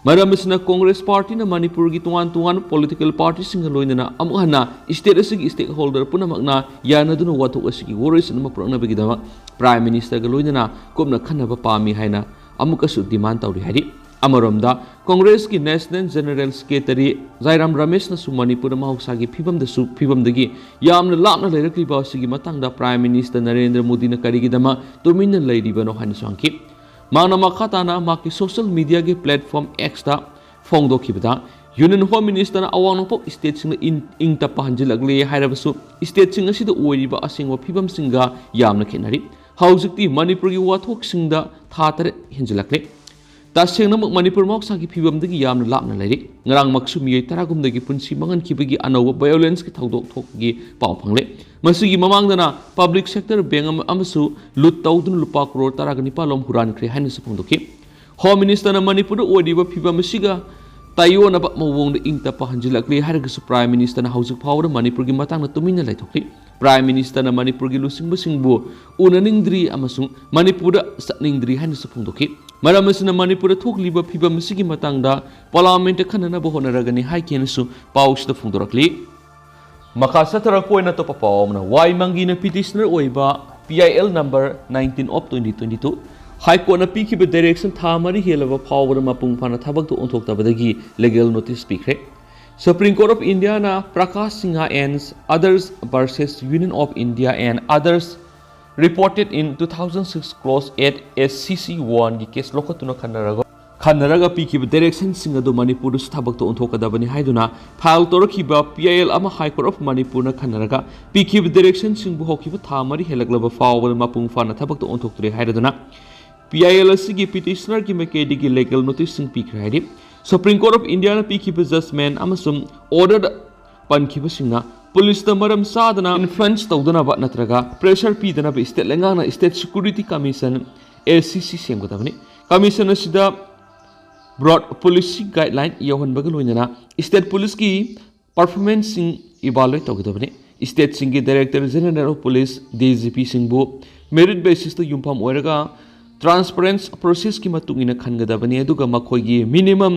ꯃꯔꯝ ꯑꯁꯤꯅ ꯀꯣꯡꯒ꯭ꯔꯦꯁ ꯄꯥꯔꯇꯤꯅ ꯃꯅꯤꯄꯨꯔꯒꯤ ꯇꯣꯉꯥꯟ ꯇꯣꯉꯥꯟꯕ ꯄꯣꯂꯤꯇꯤꯀꯦꯜ ꯄꯥꯔꯇꯤꯁꯤꯡꯒ ꯂꯣꯏꯅꯅ ꯑꯃꯨꯛ ꯍꯟꯅ ꯁ꯭ꯇꯦꯠ ꯑꯁꯤꯒꯤ ꯁ꯭ꯇꯦꯛ ꯍꯣꯜꯗꯔ ꯄꯨꯝꯅꯃꯛꯅ ꯌꯥꯅꯗꯨꯅ ꯋꯥꯊꯣꯛ ꯑꯁꯤꯒꯤ ꯋꯥꯔꯣꯏꯁꯤꯟ ꯑꯃ ꯄꯨꯔꯛꯅꯕꯒꯤꯗꯃꯛ ꯄ꯭ꯔꯥꯏꯝ ꯃꯤꯅꯤꯁꯇꯔꯒ ꯂꯣꯏꯅꯅ ꯀꯨꯞꯅ ꯈꯟꯅꯕ ꯄꯥꯝꯃꯤ ꯍꯥꯏꯅ ꯑꯃꯨꯛꯀꯁꯨ ꯗꯤꯃꯥꯟ ꯇꯧꯔꯤ ꯍꯥꯏꯔꯤ꯫ ꯑꯃꯔꯣꯝꯗ ꯀꯣꯡꯒ꯭ꯔꯦꯁꯀꯤ ꯅꯦꯁꯅꯦꯜ ꯖꯦꯅꯔꯦꯜ ꯁꯦꯀ꯭ꯔꯦꯇꯔꯤ ꯖꯥꯏꯔꯥꯝ ꯔꯃꯦꯁꯅꯁꯨ ꯃꯅꯤꯄꯨꯔꯗ ꯃꯍꯧꯁꯥꯒꯤ ꯐꯤꯕꯝꯗꯁꯨ ꯐꯤꯕꯝꯗꯒꯤ ꯌꯥꯝꯅ ꯂꯥꯞꯅ ꯂꯩꯔꯛꯂꯤꯕ ꯑꯁꯤꯒꯤ ꯃꯇꯥꯡꯗ ꯄ꯭ꯔꯥꯏꯝ ꯃꯤꯅꯤꯁꯇꯔ ꯅꯔꯦꯟꯗ꯭ꯔ ꯃꯣꯗꯤꯅ ꯀꯔꯤꯒꯤꯗꯃꯛ ꯇꯨꯃꯤꯟꯅ ꯂꯩꯔꯤꯕꯅꯣ ꯍꯥꯏꯅꯁꯨ ꯍꯪꯈꯤ꯫ ꯃꯍꯥꯛꯅ ꯃꯈꯥ ꯇꯥꯅ ꯃꯍꯥꯛꯀꯤ ꯁꯣꯁꯤꯌꯦꯜ ꯃꯤꯗꯤꯌꯥꯒꯤ ꯄ꯭ꯂꯦꯠꯐꯣꯔꯝ ꯑꯦꯛꯁꯇ ꯐꯣꯡꯗꯣꯛꯈꯤꯕꯗ, ꯌꯨꯅꯤꯌꯟ ꯍꯣꯝ ꯃꯤꯅꯤꯁꯇꯔꯅ ꯑꯋꯥꯡ ꯅꯣꯡꯄꯣꯛ ꯁ꯭ꯇꯦꯠꯁꯤꯡꯅ ꯏꯪ ꯏꯪ ꯇꯞꯄ ꯍꯟꯖꯤꯜꯂꯛꯂꯦ ꯍꯥꯏꯔꯕꯁꯨ, ꯁ꯭ꯇꯦꯠꯁꯤꯡ ꯑꯁꯤꯗ ꯑꯣꯏꯔꯤꯕ ꯑꯁꯦꯡꯕ ꯐꯤꯕꯝꯁꯤꯡꯒ ꯌꯥꯝꯅ ꯈꯦꯠꯅꯔꯤ꯫ ꯍꯧꯖꯤꯛꯇꯤ ꯃꯅꯤꯄꯨꯔꯒꯤ ꯋꯥꯊꯣꯛꯁꯤꯡꯗ ꯊꯥ ꯇꯔꯦꯠ ꯍꯦꯟꯖꯤꯜꯂꯛꯂꯦ꯫ ꯇꯁꯦꯡꯅꯃꯛ ꯃꯅꯤꯄꯨꯔ ꯃꯍꯧꯁꯥꯒꯤ ꯐꯤꯕꯝꯗꯒꯤ ꯌꯥꯝꯅ ꯂꯥꯞꯅ ꯂꯩꯔꯤ꯫ ꯉꯔꯥꯡꯃꯛꯁꯨ ꯃꯤꯑꯣꯏ ꯇꯔꯥꯒꯨꯝꯗꯒꯤ ꯄꯨꯟꯁꯤ ꯃꯥꯡꯍꯟꯈꯤꯕꯒꯤ ꯑꯅꯧꯕ ꯚꯥꯏꯑꯣꯂꯦꯟꯁꯀꯤ ꯊꯧꯗꯣꯛ ꯊꯣꯛꯄꯒꯤ ꯄꯥꯎ ꯐꯪꯂꯦ꯫ ꯃꯁꯤꯒꯤ ꯃꯃꯥꯡꯗꯅ ꯄꯕ꯭ꯂꯤꯛ ꯁꯦꯛꯇꯔ ꯕꯦꯡ ꯑꯃ ꯑꯃꯁꯨ ꯂꯨꯠ ꯇꯧꯗꯨꯅ ꯂꯨꯄꯥ ꯀ꯭ꯔꯣꯔ ꯇꯔꯥꯒ ꯅꯤꯄꯥꯜ ꯂꯣꯝ ꯍꯨꯔꯥꯟꯈ꯭ꯔꯦ ꯍꯥꯏꯅꯁꯨ ꯐꯣꯡꯗꯣꯛꯈꯤ꯫ ꯍꯣꯝ ꯃꯤꯅꯤꯁꯇꯔꯅ ꯃꯅꯤꯄꯨꯔꯗ ꯑꯣꯏꯔꯤꯕ ꯐꯤꯕꯝ ꯑꯁꯤꯒ ꯇꯥꯏꯑꯣꯟꯅꯕ ꯃꯑꯣꯡꯗ ꯏꯪ ꯇꯞꯄ ꯍꯟꯖꯤꯜꯂꯛꯂꯦ ꯍꯥꯏꯔꯒꯁꯨ, ꯄ꯭ꯔꯥꯏꯝ ꯃꯤꯅꯤꯁꯇꯔꯅ ꯍꯧꯖꯤꯛ ꯐꯥꯎꯕꯗ ꯃꯅꯤꯄꯨꯔꯒꯤ ꯃꯇꯥꯡꯗ ꯇꯨꯃꯤꯟꯅ ꯂꯩꯊꯣꯛꯂꯤ꯫ ꯄ꯭ꯔꯥꯏꯝ ꯃꯤꯅꯤꯁꯇꯔꯅ ꯃꯅꯤꯄꯨꯔꯒꯤ ꯂꯨꯆꯤꯡꯕꯁꯤꯡꯕꯨ ꯎꯅꯅꯤꯡꯗ꯭ꯔꯤ ꯑꯃꯁꯨꯡ ꯃꯅꯤꯄꯨꯔꯗ ꯆꯠꯅꯤꯡꯗ꯭ꯔꯤ ꯍꯥꯏꯅꯁꯨ ꯐꯣꯡꯗꯣꯛꯈꯤ꯫ ꯃꯔꯝ ꯑꯁꯤꯅ ꯃꯅꯤꯄꯨꯔꯗ ꯊꯣꯛꯂꯤꯕ ꯐꯤꯕꯝ ꯑꯁꯤꯒꯤ ꯃꯇꯥꯡꯗ ꯄꯥꯔꯂꯤꯌꯥꯃꯦꯟꯠꯇ ꯈꯟꯅꯅꯕ ꯍꯣꯠꯅꯔꯒꯅꯤ ꯍꯥꯏꯈꯤ ꯍꯥꯏꯅꯁꯨ ꯄꯥꯎꯁꯤꯗ ꯐꯣꯡꯗꯣꯔꯛꯂꯤ꯫ ꯃꯈꯥ ꯆꯠꯊꯔꯛꯄ ꯑꯣꯏꯅ ꯑꯇꯣꯞꯄ ꯄꯥꯎ ꯑꯃꯅ, ꯋꯥꯏ ꯃꯪꯒꯤꯅ ꯄꯤꯇꯤꯁꯅꯔ ꯑꯣꯏꯕ P I L number nineteen of twenty twenty two high ꯀꯣꯔꯠꯅ ꯄꯤꯈꯤꯕ ꯗꯥꯏꯔꯦꯛꯁꯟ ꯊꯥ ꯃꯔꯤ ꯍꯦꯜꯂꯕ ꯐꯥꯎꯕꯗ ꯃꯄꯨꯡ ꯐꯥꯅ ꯊꯕꯛꯇ ꯑꯣꯟꯊꯣꯛꯇꯕꯗꯒꯤ ꯂꯤꯒꯦꯜ ꯅꯣꯇꯤꯁ ꯄꯤꯈ꯭ꯔꯦ꯫ Supreme Court of Indiaꯅ Prakash Singha and others versus Union of India and others reported in two thousand six clause eight S C C one ꯒꯤ ꯀꯦꯁ ꯂꯧꯈꯠꯇꯨꯅ ꯈꯟꯅꯔꯒ ꯈꯟꯅꯔꯒ ꯄꯤꯈꯤꯕ ꯗꯥꯏꯔꯦꯛꯁꯟꯁꯤꯡ ꯑꯗꯨ ꯃꯅꯤꯄꯨꯔꯗꯁꯨ ꯊꯕꯛꯇ ꯑꯣꯟꯊꯣꯛꯀꯗꯕꯅꯤ ꯍꯥꯏꯗꯨꯅ ꯐꯥꯏꯜ ꯇꯧꯔꯛꯈꯤꯕ ꯄꯤ ꯑꯥꯏ ꯑꯦꯜ ꯑꯃ ꯍꯥꯏ ꯀꯣꯔꯠ ꯑꯣꯐ ꯃꯅꯤꯄꯨꯔꯅ ꯈꯟꯅꯔꯒ ꯄꯤꯈꯤꯕ ꯗꯥꯏꯔꯦꯛꯁꯟꯁꯤꯡꯕꯨ ꯍꯧꯈꯤꯕ ꯊꯥ ꯃꯔꯤ ꯍꯦꯜꯂꯛꯂꯕ ꯐꯥꯎꯕꯗ ꯃꯄꯨꯡ ꯐꯥꯅ ꯊꯕꯛꯇ ꯑꯣꯟꯊꯣꯛꯇ꯭ꯔꯦ ꯍꯥꯏꯔꯗꯨꯅ ꯄꯤ ꯑꯥꯏ ꯑꯦꯜ ꯑꯁꯤꯒꯤ ꯄꯤꯇꯤꯁꯅꯔꯒꯤ ꯃꯥꯏꯀꯩꯗꯒꯤ ꯂꯤꯒꯦꯜ ꯅꯣꯇꯤꯁꯁꯤꯡ ꯄꯤꯈ꯭ꯔꯦ ꯍꯥꯏꯔꯤ꯫ Supreme Court of Indiaꯅ ꯄꯤꯈꯤꯕ ꯖꯖꯃꯦꯟ ꯑꯃꯁꯨꯡ ꯑꯣꯔꯗꯔꯗ ꯄꯟꯈꯤꯕꯁꯤꯡꯅ ꯄꯨꯂꯤꯁꯇ ꯃꯔꯝ ꯆꯥꯗꯅ ꯏꯟꯐ꯭ꯂꯨꯌꯦꯟꯁ ꯇꯧꯗꯅꯕ ꯅꯠꯇ꯭ꯔꯒ ꯄ꯭ꯔꯦꯁꯔ ꯄꯤꯗꯅꯕ ꯁ꯭ꯇꯦꯠ ꯂꯩꯉꯥꯛꯅ state security commission, S C C, ꯁꯦꯝꯒꯗꯕꯅꯤ꯫ ꯀꯃꯤꯁꯟ ꯑꯁꯤꯗ ꯕ꯭ꯔꯣꯗ ꯄꯣꯂꯤꯁꯤ ꯒꯥꯏꯗꯂꯥꯏꯟ ꯌꯧꯍꯟꯕꯒ ꯂꯣꯏꯅꯅ ꯁ꯭ꯇꯦꯠ ꯄꯨꯂꯤꯁꯀꯤ ꯄꯔꯐꯣꯔꯃꯦꯟꯁꯁꯤꯡ ꯏꯚꯥꯂꯨꯑꯦꯠ ꯇꯧꯒꯗꯕꯅꯤ꯫ ꯁ꯭ꯇꯦꯠꯁꯤꯡꯒꯤ director general of police, D G ꯄꯤꯁꯤꯡꯕꯨ ꯃꯦꯔꯤꯠ ꯕꯦꯁꯤꯁꯇ ꯌꯨꯝꯐꯝ ꯑꯣꯏꯔꯒ ꯇ꯭ꯔꯥꯟꯁꯄꯔꯦꯟꯁ ꯄ꯭ꯔꯣꯁꯦꯁꯀꯤ ꯃꯇꯨꯡ ꯏꯟꯅ ꯈꯟꯒꯗꯕꯅꯤ, ꯑꯗꯨꯒ ꯃꯈꯣꯏꯒꯤ ꯃꯤꯅꯤꯃꯝ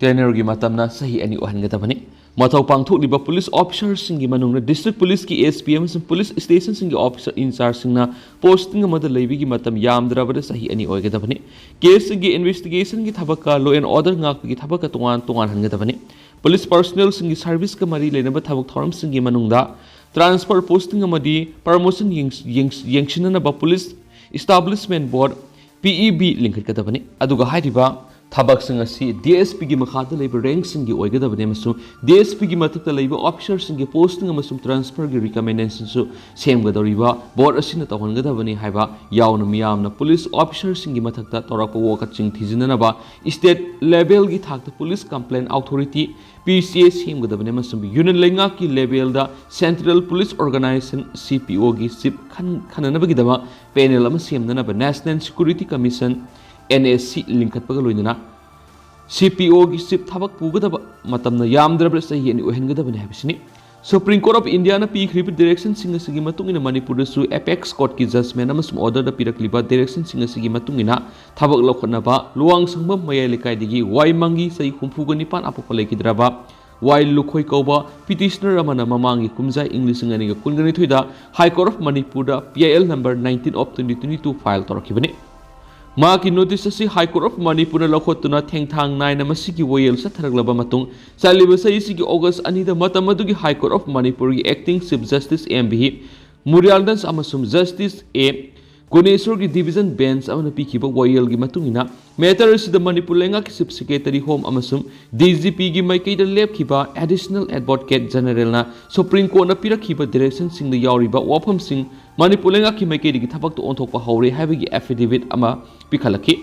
ꯇꯦꯅꯔꯒꯤ ꯃꯇꯝꯅ ꯆꯍꯤ ꯑꯅꯤ ꯑꯣꯏꯍꯟꯒꯗꯕꯅꯤ꯫ ꯃꯊꯧ ꯄꯥꯡꯊꯣꯛꯂꯤꯕ ꯄꯨꯂꯤꯁ ꯑꯣꯐꯤꯁꯥꯔꯁꯤꯡꯒꯤ ꯃꯅꯨꯡꯗ ꯗꯤꯁꯇ꯭ꯔꯤꯛ ꯄꯨꯂꯤꯁꯀꯤ ꯑꯦꯁ ꯄꯤ ꯑꯃꯁꯨꯡ ꯄꯨꯂꯤꯁ ꯁ꯭ꯇꯦꯁꯟꯁꯤꯡꯒꯤ ꯑꯣꯐꯤꯁꯥꯔ ꯏꯟꯆꯥꯔꯖꯁꯤꯡꯅ ꯄꯣꯁꯇꯤꯡ ꯑꯃꯗ ꯂꯩꯕꯒꯤ ꯃꯇꯝ ꯌꯥꯝꯗ꯭ꯔꯕꯗ ꯆꯍꯤ ꯑꯅꯤ ꯑꯣꯏꯒꯗꯕꯅꯤ꯫ ꯀꯦꯁꯁꯤꯡꯒꯤ ꯏꯟꯚꯦꯁꯇꯤꯒꯦꯁꯟꯒꯤ ꯊꯕꯛꯀ ꯂꯣ ꯑꯦꯟ ꯑꯣꯔꯗꯔ ꯉꯥꯛꯄꯒꯤ ꯊꯕꯛꯀ ꯇꯣꯉꯥꯟ ꯇꯣꯉꯥꯟꯍꯟꯒꯗꯕꯅꯤ꯫ ꯄꯨꯂꯤꯁ ꯄꯔꯁꯅꯦꯜꯁꯤꯡꯒꯤ ꯁꯔꯚꯤꯁꯀ ꯃꯔꯤ ꯂꯩꯅꯕ ꯊꯕꯛ ꯊꯧꯔꯝꯁꯤꯡꯒꯤ ꯃꯅꯨꯡꯗ ꯇ꯭ꯔꯥꯟꯁꯐꯔ, ꯄꯣꯁꯇꯤꯡ ꯑꯃꯗꯤ ꯄ꯭ꯔꯃꯣꯁꯟ ꯌꯦꯡ-, ꯌꯦꯡ-, ꯌꯦꯡꯁꯤꯟꯅꯅꯕ ꯄꯨꯂꯤꯁ ꯏꯁꯇꯥꯕ꯭ꯂꯤꯁꯃꯦꯟ ꯕꯣꯔꯗ, ꯄꯤ ꯏ ꯕꯤ, ꯂꯤꯡꯈꯠꯀꯗꯕꯅꯤ꯫ ꯑꯗꯨꯒ ꯍꯥꯏꯔꯤꯕ ꯊꯕꯛꯁꯤꯡ ꯑꯁꯤ ꯗꯤ ꯑꯦꯁ ꯄꯤꯒꯤ ꯃꯈꯥꯗ ꯂꯩꯕ ꯔꯦꯡꯁꯤꯡꯒꯤ ꯑꯣꯏꯒꯗꯕꯅꯤ ꯑꯃꯁꯨꯡ ꯗꯤ ꯑꯦꯁ ꯄꯤꯒꯤ ꯃꯊꯛꯇ ꯂꯩꯕ ꯑꯣꯐꯤꯁꯥꯔꯁꯤꯡꯒꯤ ꯄꯣꯁꯇꯤꯡ ꯑꯃꯁꯨꯡ ꯇ꯭ꯔꯥꯟꯁꯐꯔꯒꯤ ꯔꯤꯀꯃꯦꯟꯗꯦꯁꯟꯁꯨ ꯁꯦꯝꯒꯗꯧꯔꯤꯕ ꯕꯣꯔꯗ ꯑꯁꯤꯅ ꯇꯧꯍꯟꯒꯗꯕꯅꯤ ꯍꯥꯏꯕ ꯌꯥꯎꯅ ꯃꯤꯌꯥꯝꯅ ꯄꯨꯂꯤꯁ ꯑꯣꯐꯤꯁꯥꯔꯁꯤꯡꯒꯤ ꯃꯊꯛꯇ ꯇꯧꯔꯛꯄ ꯋꯥꯀꯠꯁꯤꯡ ꯊꯤꯖꯤꯟꯅꯅꯕ ꯁ꯭ꯇꯦꯠ ꯂꯦꯚꯦꯜꯒꯤ ꯊꯥꯛꯇ ꯄꯨꯂꯤꯁ ꯀꯝꯄ꯭ꯂꯦꯟ ꯑꯣꯊꯣꯔꯤꯇꯤ, ꯄꯤ ꯁꯤ ꯑꯦ, ꯁꯦꯝꯒꯗꯕꯅꯤ ꯑꯃꯁꯨꯡ ꯌꯨꯅꯤꯌꯟ ꯂꯩꯉꯥꯛꯀꯤ ꯂꯦꯚꯦꯜꯗ ꯁꯦꯟꯇ꯭ꯔꯦꯜ ꯄꯨꯂꯤꯁ ꯑꯣꯔꯒꯅꯥꯏꯖꯦꯁꯟ, ꯁꯤ ꯄꯤ ꯑꯣꯒꯤ ꯆꯤꯐ ꯈꯟ-, ꯈꯟꯅꯅꯕꯒꯤꯗꯃꯛ ꯄꯦꯅꯦꯜ ꯑꯃ ꯁꯦꯝꯅꯅꯕ national security commission, N S C, ꯂꯤꯡꯈꯠꯄꯒ ꯂꯣꯏꯅꯅ ꯁꯤ ꯄꯤ ꯑꯣꯒꯤ ꯆꯤꯐ ꯊꯕꯛ ꯄꯨꯒꯗꯕ ꯃꯇꯝꯅ ꯌꯥꯝꯗ꯭ꯔꯕꯗ ꯆꯍꯤ ꯑꯅꯤ ꯑꯣꯏꯍꯟꯒꯗꯕꯅꯤ ꯍꯥꯏꯕꯁꯤꯅꯤ꯫ ꯁꯨꯄ꯭ꯔꯤꯝ ꯀꯣꯔꯠ ꯑꯣꯐ ꯏꯟꯗꯤꯌꯥꯅ ꯄꯤꯈ꯭ꯔꯤꯕ ꯗꯤꯔꯦꯛꯁꯟꯁꯤꯡ ꯑꯁꯤꯒꯤ ꯃꯇꯨꯡ ꯏꯟꯅ ꯃꯅꯤꯄꯨꯔꯗꯁꯨ ꯑꯦꯄꯦꯛꯁ ꯀꯣꯔꯠꯀꯤ ꯖꯖꯃꯦꯟ ꯑꯃꯁꯨꯡ ꯑꯣꯔꯗꯔꯗ ꯄꯤꯔꯛꯂꯤꯕ ꯗꯤꯔꯦꯛꯁꯟꯁꯤꯡ ꯑꯁꯤꯒꯤ ꯃꯇꯨꯡ ꯏꯟꯅ ꯊꯕꯛ ꯂꯧꯈꯠꯅꯕ ꯂꯨꯋꯥꯡꯁꯪꯕꯝ ꯃꯌꯥꯏ ꯂꯩꯀꯥꯏꯗꯒꯤ ꯋꯥꯏ ꯃꯪꯒꯤ, ꯆꯍꯤ ꯍꯨꯝꯐꯨꯒ ꯅꯤꯄꯥꯟ, ꯑꯄꯣꯛꯄ ꯂꯩꯈꯤꯗ꯭ꯔꯕ ꯋꯥꯏ ꯂꯨꯈꯣꯏ ꯀꯧꯕ ꯄꯤꯇꯤꯁꯅꯔ ꯑꯃꯅ ꯃꯃꯥꯡꯒꯤ ꯀꯨꯝꯖꯥ ꯏꯪ ꯂꯤꯁꯤꯡ ꯑꯅꯤꯒ ꯀꯨꯟꯒ ꯅꯤꯊꯣꯏꯗ ꯍꯥꯏ ꯀꯣꯔꯠ ꯑꯣꯐ ꯃꯅꯤꯄꯨꯔꯗ P I L number nineteen of twenty twenty two file ꯇꯧꯔꯛꯈꯤꯕꯅꯤ꯫ ꯃꯍꯥꯛꯀꯤ ꯅꯣꯇꯤꯁ ꯑꯁꯤ ꯍꯥꯏ ꯀꯣꯔꯠ ꯑꯣꯐ ꯃꯅꯤꯄꯨꯔꯅ ꯂꯧꯈꯠꯇꯨꯅ ꯊꯦꯡꯊꯥꯡ ꯅꯥꯏꯅ ꯃꯁꯤꯒꯤ ꯋꯥꯌꯦꯜ ꯆꯠꯊꯔꯛꯂꯕ ꯃꯇꯨꯡ, ꯆꯠꯂꯤꯕ ꯆꯍꯤꯁꯤꯒꯤ ꯑꯣꯒꯁ ꯑꯅꯤꯗ ꯃꯇꯝ ꯑꯗꯨꯒꯤ ꯍꯥꯏ ꯀꯣꯔꯠ ꯑꯣꯐ ꯃꯅꯤꯄꯨꯔꯒꯤ acting chief justice M V ꯃꯨꯔꯤꯌꯥꯜꯗꯟꯁ ꯑꯃꯁꯨꯡ ꯖꯁꯇꯤꯁ ꯑꯦ ꯒꯨꯅꯦꯁꯣꯔꯒꯤ ꯗꯤꯚꯤꯖꯟ ꯕꯦꯟꯆ ꯑꯃꯅ ꯄꯤꯈꯤꯕ ꯋꯥꯌꯦꯜꯒꯤ ꯃꯇꯨꯡ ꯏꯟꯅ, ꯃꯦꯇꯔ ꯑꯁꯤꯗ ꯃꯅꯤꯄꯨꯔ ꯂꯩꯉꯥꯛꯀꯤ ꯆꯤꯐ ꯁꯦꯀ꯭ꯔꯦꯇꯔꯤ ꯍꯣꯝ ꯑꯃꯁꯨꯡ ꯗꯤ ꯖꯤ ꯄꯤꯒꯤ ꯃꯥꯏꯀꯩꯗ ꯂꯦꯞꯈꯤꯕ ꯑꯦꯗꯤꯁꯅꯦꯜ ꯑꯦꯗꯚꯣꯀꯦꯠ ꯖꯦꯅꯔꯦꯜꯅ ꯁꯨꯄ꯭ꯔꯤꯝ ꯀꯣꯔꯠꯅ ꯄꯤꯔꯛꯈꯤꯕ ꯗꯤꯔꯦꯛꯁꯟꯁꯤꯡꯗ ꯌꯥꯎꯔꯤꯕ ꯋꯥꯐꯝꯁꯤꯡ ꯃꯅꯤꯄꯨꯔ ꯂꯩꯉꯥꯛꯀꯤ ꯃꯥꯏꯀꯩꯗꯒꯤ ꯊꯕꯛꯇ ꯑꯣꯟꯊꯣꯛꯄ ꯍꯧꯔꯦ ꯍꯥꯏꯕꯒꯤ ꯑꯦꯐꯤꯗꯦꯚꯤꯠ ꯑꯃ ꯄꯤꯈꯠꯂꯛꯈꯤ꯫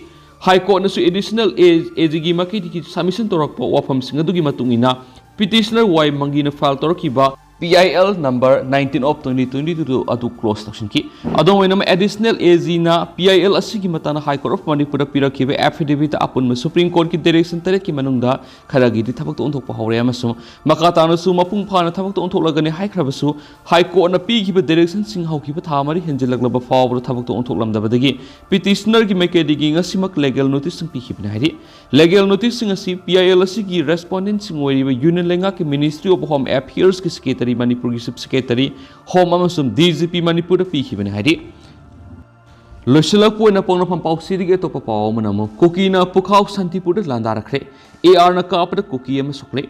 ꯍꯥꯏ ꯀꯣꯔꯠꯅꯁꯨ ꯑꯦꯗꯤꯁꯅꯦꯜ ꯑꯦ, ꯑꯦ ꯖꯤꯒꯤ ꯃꯥꯏꯀꯩꯗꯒꯤ ꯁꯕꯃꯤꯁꯟ ꯇꯧꯔꯛꯄ ꯋꯥꯐꯝꯁꯤꯡ ꯑꯗꯨꯒꯤ ꯃꯇꯨꯡ ꯏꯟꯅ ꯄꯤꯇꯤꯁꯅꯔ ꯋꯥꯏ ꯃꯪꯒꯤꯅ ꯐꯥꯏꯜ ꯇꯧꯔꯛꯈꯤꯕ P I L number nineteen of twenty twenty-two ꯑꯗꯨ close ꯇꯧꯁꯤꯟꯈꯤ꯫ ꯑꯗꯨꯝ ꯑꯣꯏꯅꯃꯛ, additional AG ꯅ P I L ꯑꯁꯤꯒꯤ ꯃꯇꯥꯡꯗ High Court of ꯃꯅꯤꯄꯨꯔꯗ ꯄꯤꯔꯛꯈꯤꯕ affidavit ꯑꯄꯨꯟꯕꯁꯨ Supreme Court ꯀꯤ direction ꯇꯔꯦꯠꯀꯤ ꯃꯅꯨꯡꯗ ꯈꯔꯒꯤꯗꯤ ꯊꯕꯛꯇ ꯑꯣꯟꯊꯣꯛꯄ ꯍꯧꯔꯦ ꯑꯃꯁꯨꯡ ꯃꯈꯥ ꯇꯥꯅꯁꯨ ꯃꯄꯨꯡ ꯐꯥꯅ ꯊꯕꯛꯇ ꯑꯣꯟꯊꯣꯛꯂꯒꯅꯤ ꯍꯥꯏꯈ꯭ꯔꯕꯁꯨ, High Court ꯅ ꯄꯤꯈꯤꯕ direction ꯁꯤꯡ ꯍꯧꯈꯤꯕ ꯊꯥ ꯃꯔꯤ ꯍꯦꯟꯖꯤꯜꯂꯛꯂꯕ ꯐꯥꯎꯕꯗ ꯊꯕꯛꯇ ꯑꯣꯟꯊꯣꯛꯂꯝꯗꯕꯗꯒꯤ petitioner ꯒꯤ ꯃꯥꯏꯀꯩꯗꯒꯤ ꯉꯁꯤꯃꯛ legal notice ꯁꯤꯡ ꯄꯤꯈꯤꯕꯅꯤ ꯍꯥꯏꯔꯤ꯫ Legal notice ꯁꯤꯡ ꯑꯁꯤ P I L ꯑꯁꯤꯒꯤ respondent ꯁꯤꯡ ꯑꯣꯏꯔꯤꯕ Union ꯂꯩꯉꯥꯛꯀꯤ Ministry of Home Affairs ꯀꯤ Secretary, ꯃꯅꯤꯄꯨꯔꯒꯤ Chief Secretary, Home ꯑꯃꯁꯨꯡ D G P ꯃꯅꯤꯄꯨꯔꯗ ꯄꯤꯈꯤꯕꯅꯤ ꯍꯥꯏꯔꯤ꯫ ꯂꯣꯏꯁꯤꯜꯂꯛꯄ ꯑꯣꯏꯅ ꯄꯣꯛꯅꯐꯝ ꯄꯥꯎꯆꯦꯗꯒꯤ ꯑꯇꯣꯞꯄ ꯄꯥꯎ ꯑꯃꯅ ꯑꯃꯨꯛ ꯀꯨꯀꯤꯅ ꯄꯨꯈꯥꯎ ꯁꯥꯟꯇꯤꯄꯨꯔꯗ ꯂꯥꯟꯗꯥꯔꯛꯈ꯭ꯔꯦ꯫ AR ꯅ ꯀꯥꯞꯄꯗ ꯀꯨꯀꯤ ꯑꯃ ꯁꯣꯛꯂꯦ꯫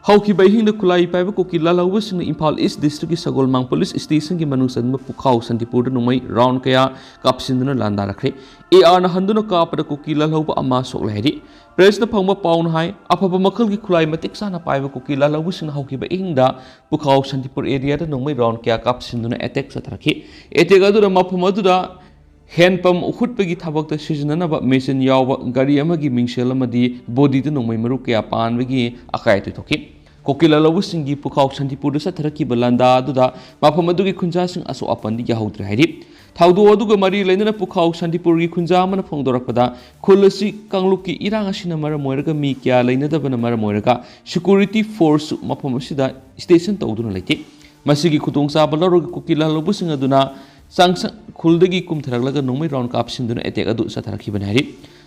ꯍꯧꯈꯤꯕ ꯑꯍꯤꯡꯗ ꯈꯨꯠꯂꯥꯏ ꯄꯥꯏꯕ ꯀꯨꯀꯤ ꯂꯥꯜꯍꯧꯕꯁꯤꯡꯅ ꯏꯝꯐꯥꯜ East District ꯀꯤ ꯁꯒꯣꯜꯃꯥꯡ Police Station ꯒꯤ ꯃꯅꯨꯡ ꯆꯟꯕ ꯄꯨꯈꯥꯎ ꯁꯥꯟꯇꯤꯄꯨꯔꯗ ꯅꯣꯡꯃꯩ round ꯀꯌꯥ ꯀꯥꯞꯁꯤꯟꯗꯨꯅ ꯂꯥꯟꯗꯥꯔꯛꯈ꯭ꯔꯦ꯫ AR ꯅ ꯍꯟꯗꯨꯅ ꯀꯥꯞꯄꯗ ꯀꯨꯀꯤ ꯂꯥꯜꯍꯧꯕ ꯑꯃ ꯁꯣꯛꯂꯦ ꯍꯥꯏꯔꯤ꯫ Press ꯅ ꯐꯪꯕ ꯄꯥꯎꯅ ꯍꯥꯏ, ꯑꯐꯕ ꯃꯈꯜꯒꯤ ꯈꯨꯠꯂꯥꯏ ꯃꯇꯤꯛ ꯆꯥꯅ ꯄꯥꯏꯕ ꯀꯨꯀꯤ ꯂꯥꯜꯍꯧꯕꯁꯤꯡꯅ ꯍꯧꯈꯤꯕ ꯑꯍꯤꯡꯗ ꯄꯨꯈꯥꯎ ꯁꯥꯟꯇꯤꯄꯨꯔ area ꯗ ꯅꯣꯡꯃꯩ round ꯀꯌꯥ ꯀꯥꯞꯁꯤꯟꯗꯨꯅ attack ꯆꯠꯊꯔꯛꯈꯤ꯫ Attack ꯑꯗꯨꯗ ꯃꯐꯝ ꯑꯗꯨꯗ ꯍꯦꯟꯄꯝ ꯎꯈꯠꯄꯒꯤ ꯊꯕꯛꯇ ꯁꯤꯖꯤꯟꯅꯅꯕ machine ꯌꯥꯎꯕ ꯒꯥꯔꯤ ꯑꯃꯒꯤ ꯃꯤꯡꯁꯦꯜ ꯑꯃꯗꯤ body ꯗ ꯅꯣꯡꯃꯩ ꯃꯔꯨ ꯀꯌꯥ ꯄꯥꯟꯕꯒꯤ ꯑꯀꯥꯏ ꯑꯇꯣꯏ ꯊꯣꯛꯈꯤ꯫ ꯀꯨꯀꯤ ꯂꯥꯜꯍꯧꯕꯁꯤꯡꯒꯤ ꯄꯨꯈꯥꯎ ꯁꯥꯟꯇꯤꯄꯨꯔꯗ ꯆꯠꯊꯔꯛꯈꯤꯕ ꯂꯥꯟꯗꯥ ꯑꯗꯨꯗ ꯃꯐꯝ ꯑꯗꯨꯒꯤ ꯈꯨꯟꯖꯥꯁꯤꯡ ꯑꯁꯣꯛ ꯑꯄꯟꯗꯤ ꯌꯥꯍꯧꯗ꯭ꯔꯦ ꯍꯥꯏꯔꯤ꯫ ꯊꯧꯗꯣꯛ ꯑꯗꯨꯒ ꯃꯔꯤ ꯂꯩꯅꯅ ꯄꯨꯈꯥꯎ ꯁꯥꯟꯇꯤꯄꯨꯔꯒꯤ ꯈꯨꯟꯖꯥ ꯑꯃꯅ ꯐꯣꯡꯗꯣꯔꯛꯄꯗ, ꯈꯨꯜ ꯑꯁꯤ ꯀꯥꯡꯂꯨꯞꯀꯤ ꯏꯔꯥꯡ ꯑꯁꯤꯅ ꯃꯔꯝ ꯑꯣꯏꯔꯒ ꯃꯤ ꯀꯌꯥ ꯂꯩꯅꯗꯕꯅ ꯃꯔꯝ ꯑꯣꯏꯔꯒ security force ꯁꯨ ꯃꯐꯝ ꯑꯁꯤꯗ station ꯇꯧꯗꯨꯅ ꯂꯩꯇꯦ꯫ ꯃꯁꯤꯒꯤ ꯈꯨꯗꯣꯡꯆꯥꯕ ꯂꯧꯔꯒ ꯀꯨꯀꯤ ꯂꯥꯜꯍꯧꯕꯁꯤꯡ ꯑꯗꯨꯅ ꯆꯥꯡꯁꯪ ꯈꯨꯜꯗꯒꯤ ꯀꯨꯝꯊꯔꯛꯂꯒ ꯅꯣꯡꯃꯩ round ꯀꯥꯞꯁꯤꯟꯗꯨꯅ attack ꯑꯗꯨ ꯆꯠꯊꯔꯛꯈꯤꯕꯅꯤ ꯍꯥꯏꯔꯤ꯫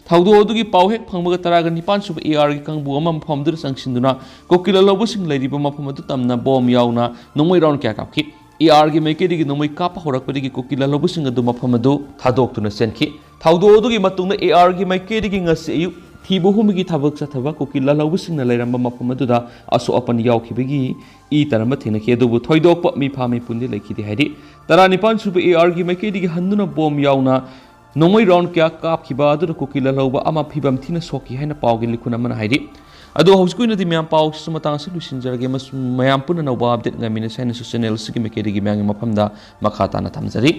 ꯊꯧꯗꯣꯛ ꯑꯗꯨꯒꯤ ꯄꯥꯎ ꯍꯦꯛ ꯐꯪꯕꯒ ꯇꯔꯥꯒ ꯅꯤꯄꯥꯟ ꯁꯨꯕ AR ꯒꯤ ꯀꯥꯡꯕꯨ ꯑꯃ ꯃꯐꯝꯗꯨꯗ ꯆꯪꯁꯤꯟꯗꯨꯅ ꯀꯨꯀꯤ ꯂꯥꯜꯍꯧꯕꯁꯤꯡ ꯂꯩꯔꯤꯕ ꯃꯐꯝ ꯑꯗꯨ ꯇꯝꯅ bomb ꯌꯥꯎꯅ ꯅꯣꯡꯃꯩ round ꯀꯌꯥ ꯀꯥꯞꯈꯤ꯫ AR ꯒꯤ ꯃꯥꯏꯀꯩꯗꯒꯤ ꯅꯣꯡꯃꯩ ꯀꯥꯞꯄ ꯍꯧꯔꯛꯄꯗꯒꯤ ꯀꯨꯀꯤ ꯂꯥꯜꯍꯧꯕꯁꯤꯡ ꯑꯗꯨ ꯃꯐꯝ ꯑꯗꯨ ꯊꯥꯗꯣꯛꯇꯨꯅ ꯆꯦꯟꯈꯤ꯫ ꯊꯧꯗꯣꯛ ꯑꯗꯨꯒꯤ ꯃꯇꯨꯡꯗ AR ꯒꯤ ꯃꯥꯏꯀꯩꯗꯒꯤ ꯉꯁꯤ ꯑꯌꯨꯛ ꯊꯤꯕ ꯍꯨꯝꯕꯒꯤ ꯊꯕꯛ ꯆꯠꯊꯕ ꯀꯨꯀꯤ ꯂꯥꯜꯍꯧꯕꯁꯤꯡꯅ ꯂꯩꯔꯝꯕ ꯃꯐꯝ ꯑꯗꯨꯗ ꯑꯁꯣꯛ ꯑꯄꯟ ꯌꯥꯎꯈꯤꯕꯒꯤ ꯏ ꯇꯥꯔꯝꯕ ꯊꯦꯡꯅꯈꯤ, ꯑꯗꯨꯕꯨ ꯊꯣꯏꯗꯣꯛꯄ ꯃꯤꯐꯥ ꯃꯤꯄꯨꯟꯗꯤ ꯂꯩꯈꯤꯗꯦ ꯍꯥꯏꯔꯤ꯫ ꯇꯔꯥꯅꯤꯄꯥꯟ ꯁꯨꯕ AR ꯒꯤ ꯃꯥꯏꯀꯩꯗꯒꯤ ꯍꯟꯗꯨꯅ bomb ꯌꯥꯎꯅ ꯅꯣꯡꯃꯩ round ꯀꯌꯥ ꯀꯥꯞꯈꯤꯕ ꯑꯗꯨꯗ ꯀꯨꯀꯤ ꯂꯥꯜꯍꯧꯕ ꯑꯃ ꯐꯤꯕꯝ ꯊꯤꯅ ꯁꯣꯛꯈꯤ ꯍꯥꯏꯅ ꯄꯥꯎꯒꯤ ꯂꯤꯈꯨꯟ ꯑꯃꯅ ꯍꯥꯏꯔꯤ꯫ ꯑꯗꯣ ꯍꯧꯖꯤꯛꯀꯤ ꯑꯣꯏꯅꯗꯤ ꯃꯌꯥꯝ ꯄꯥꯎꯁꯤꯁꯨ ꯃꯇꯥꯡ ꯑꯁꯤ ꯂꯣꯏꯁꯤꯟꯖꯔꯒꯦ, ꯑꯃꯁꯨꯡ ꯃꯌꯥꯝ ꯄꯨꯟꯅ ꯑꯅꯧꯕ update ꯉꯥꯏꯃꯤꯟꯅꯁꯦ ꯍꯥꯏꯅꯁꯨ channel ꯑꯁꯤꯒꯤ ꯃꯥꯏꯀꯩꯗꯒꯤ ꯃꯌꯥꯝꯒꯤ ꯃꯐꯝꯗ ꯃꯈꯥ ꯇꯥꯅ ꯊꯝꯖꯔꯤ꯫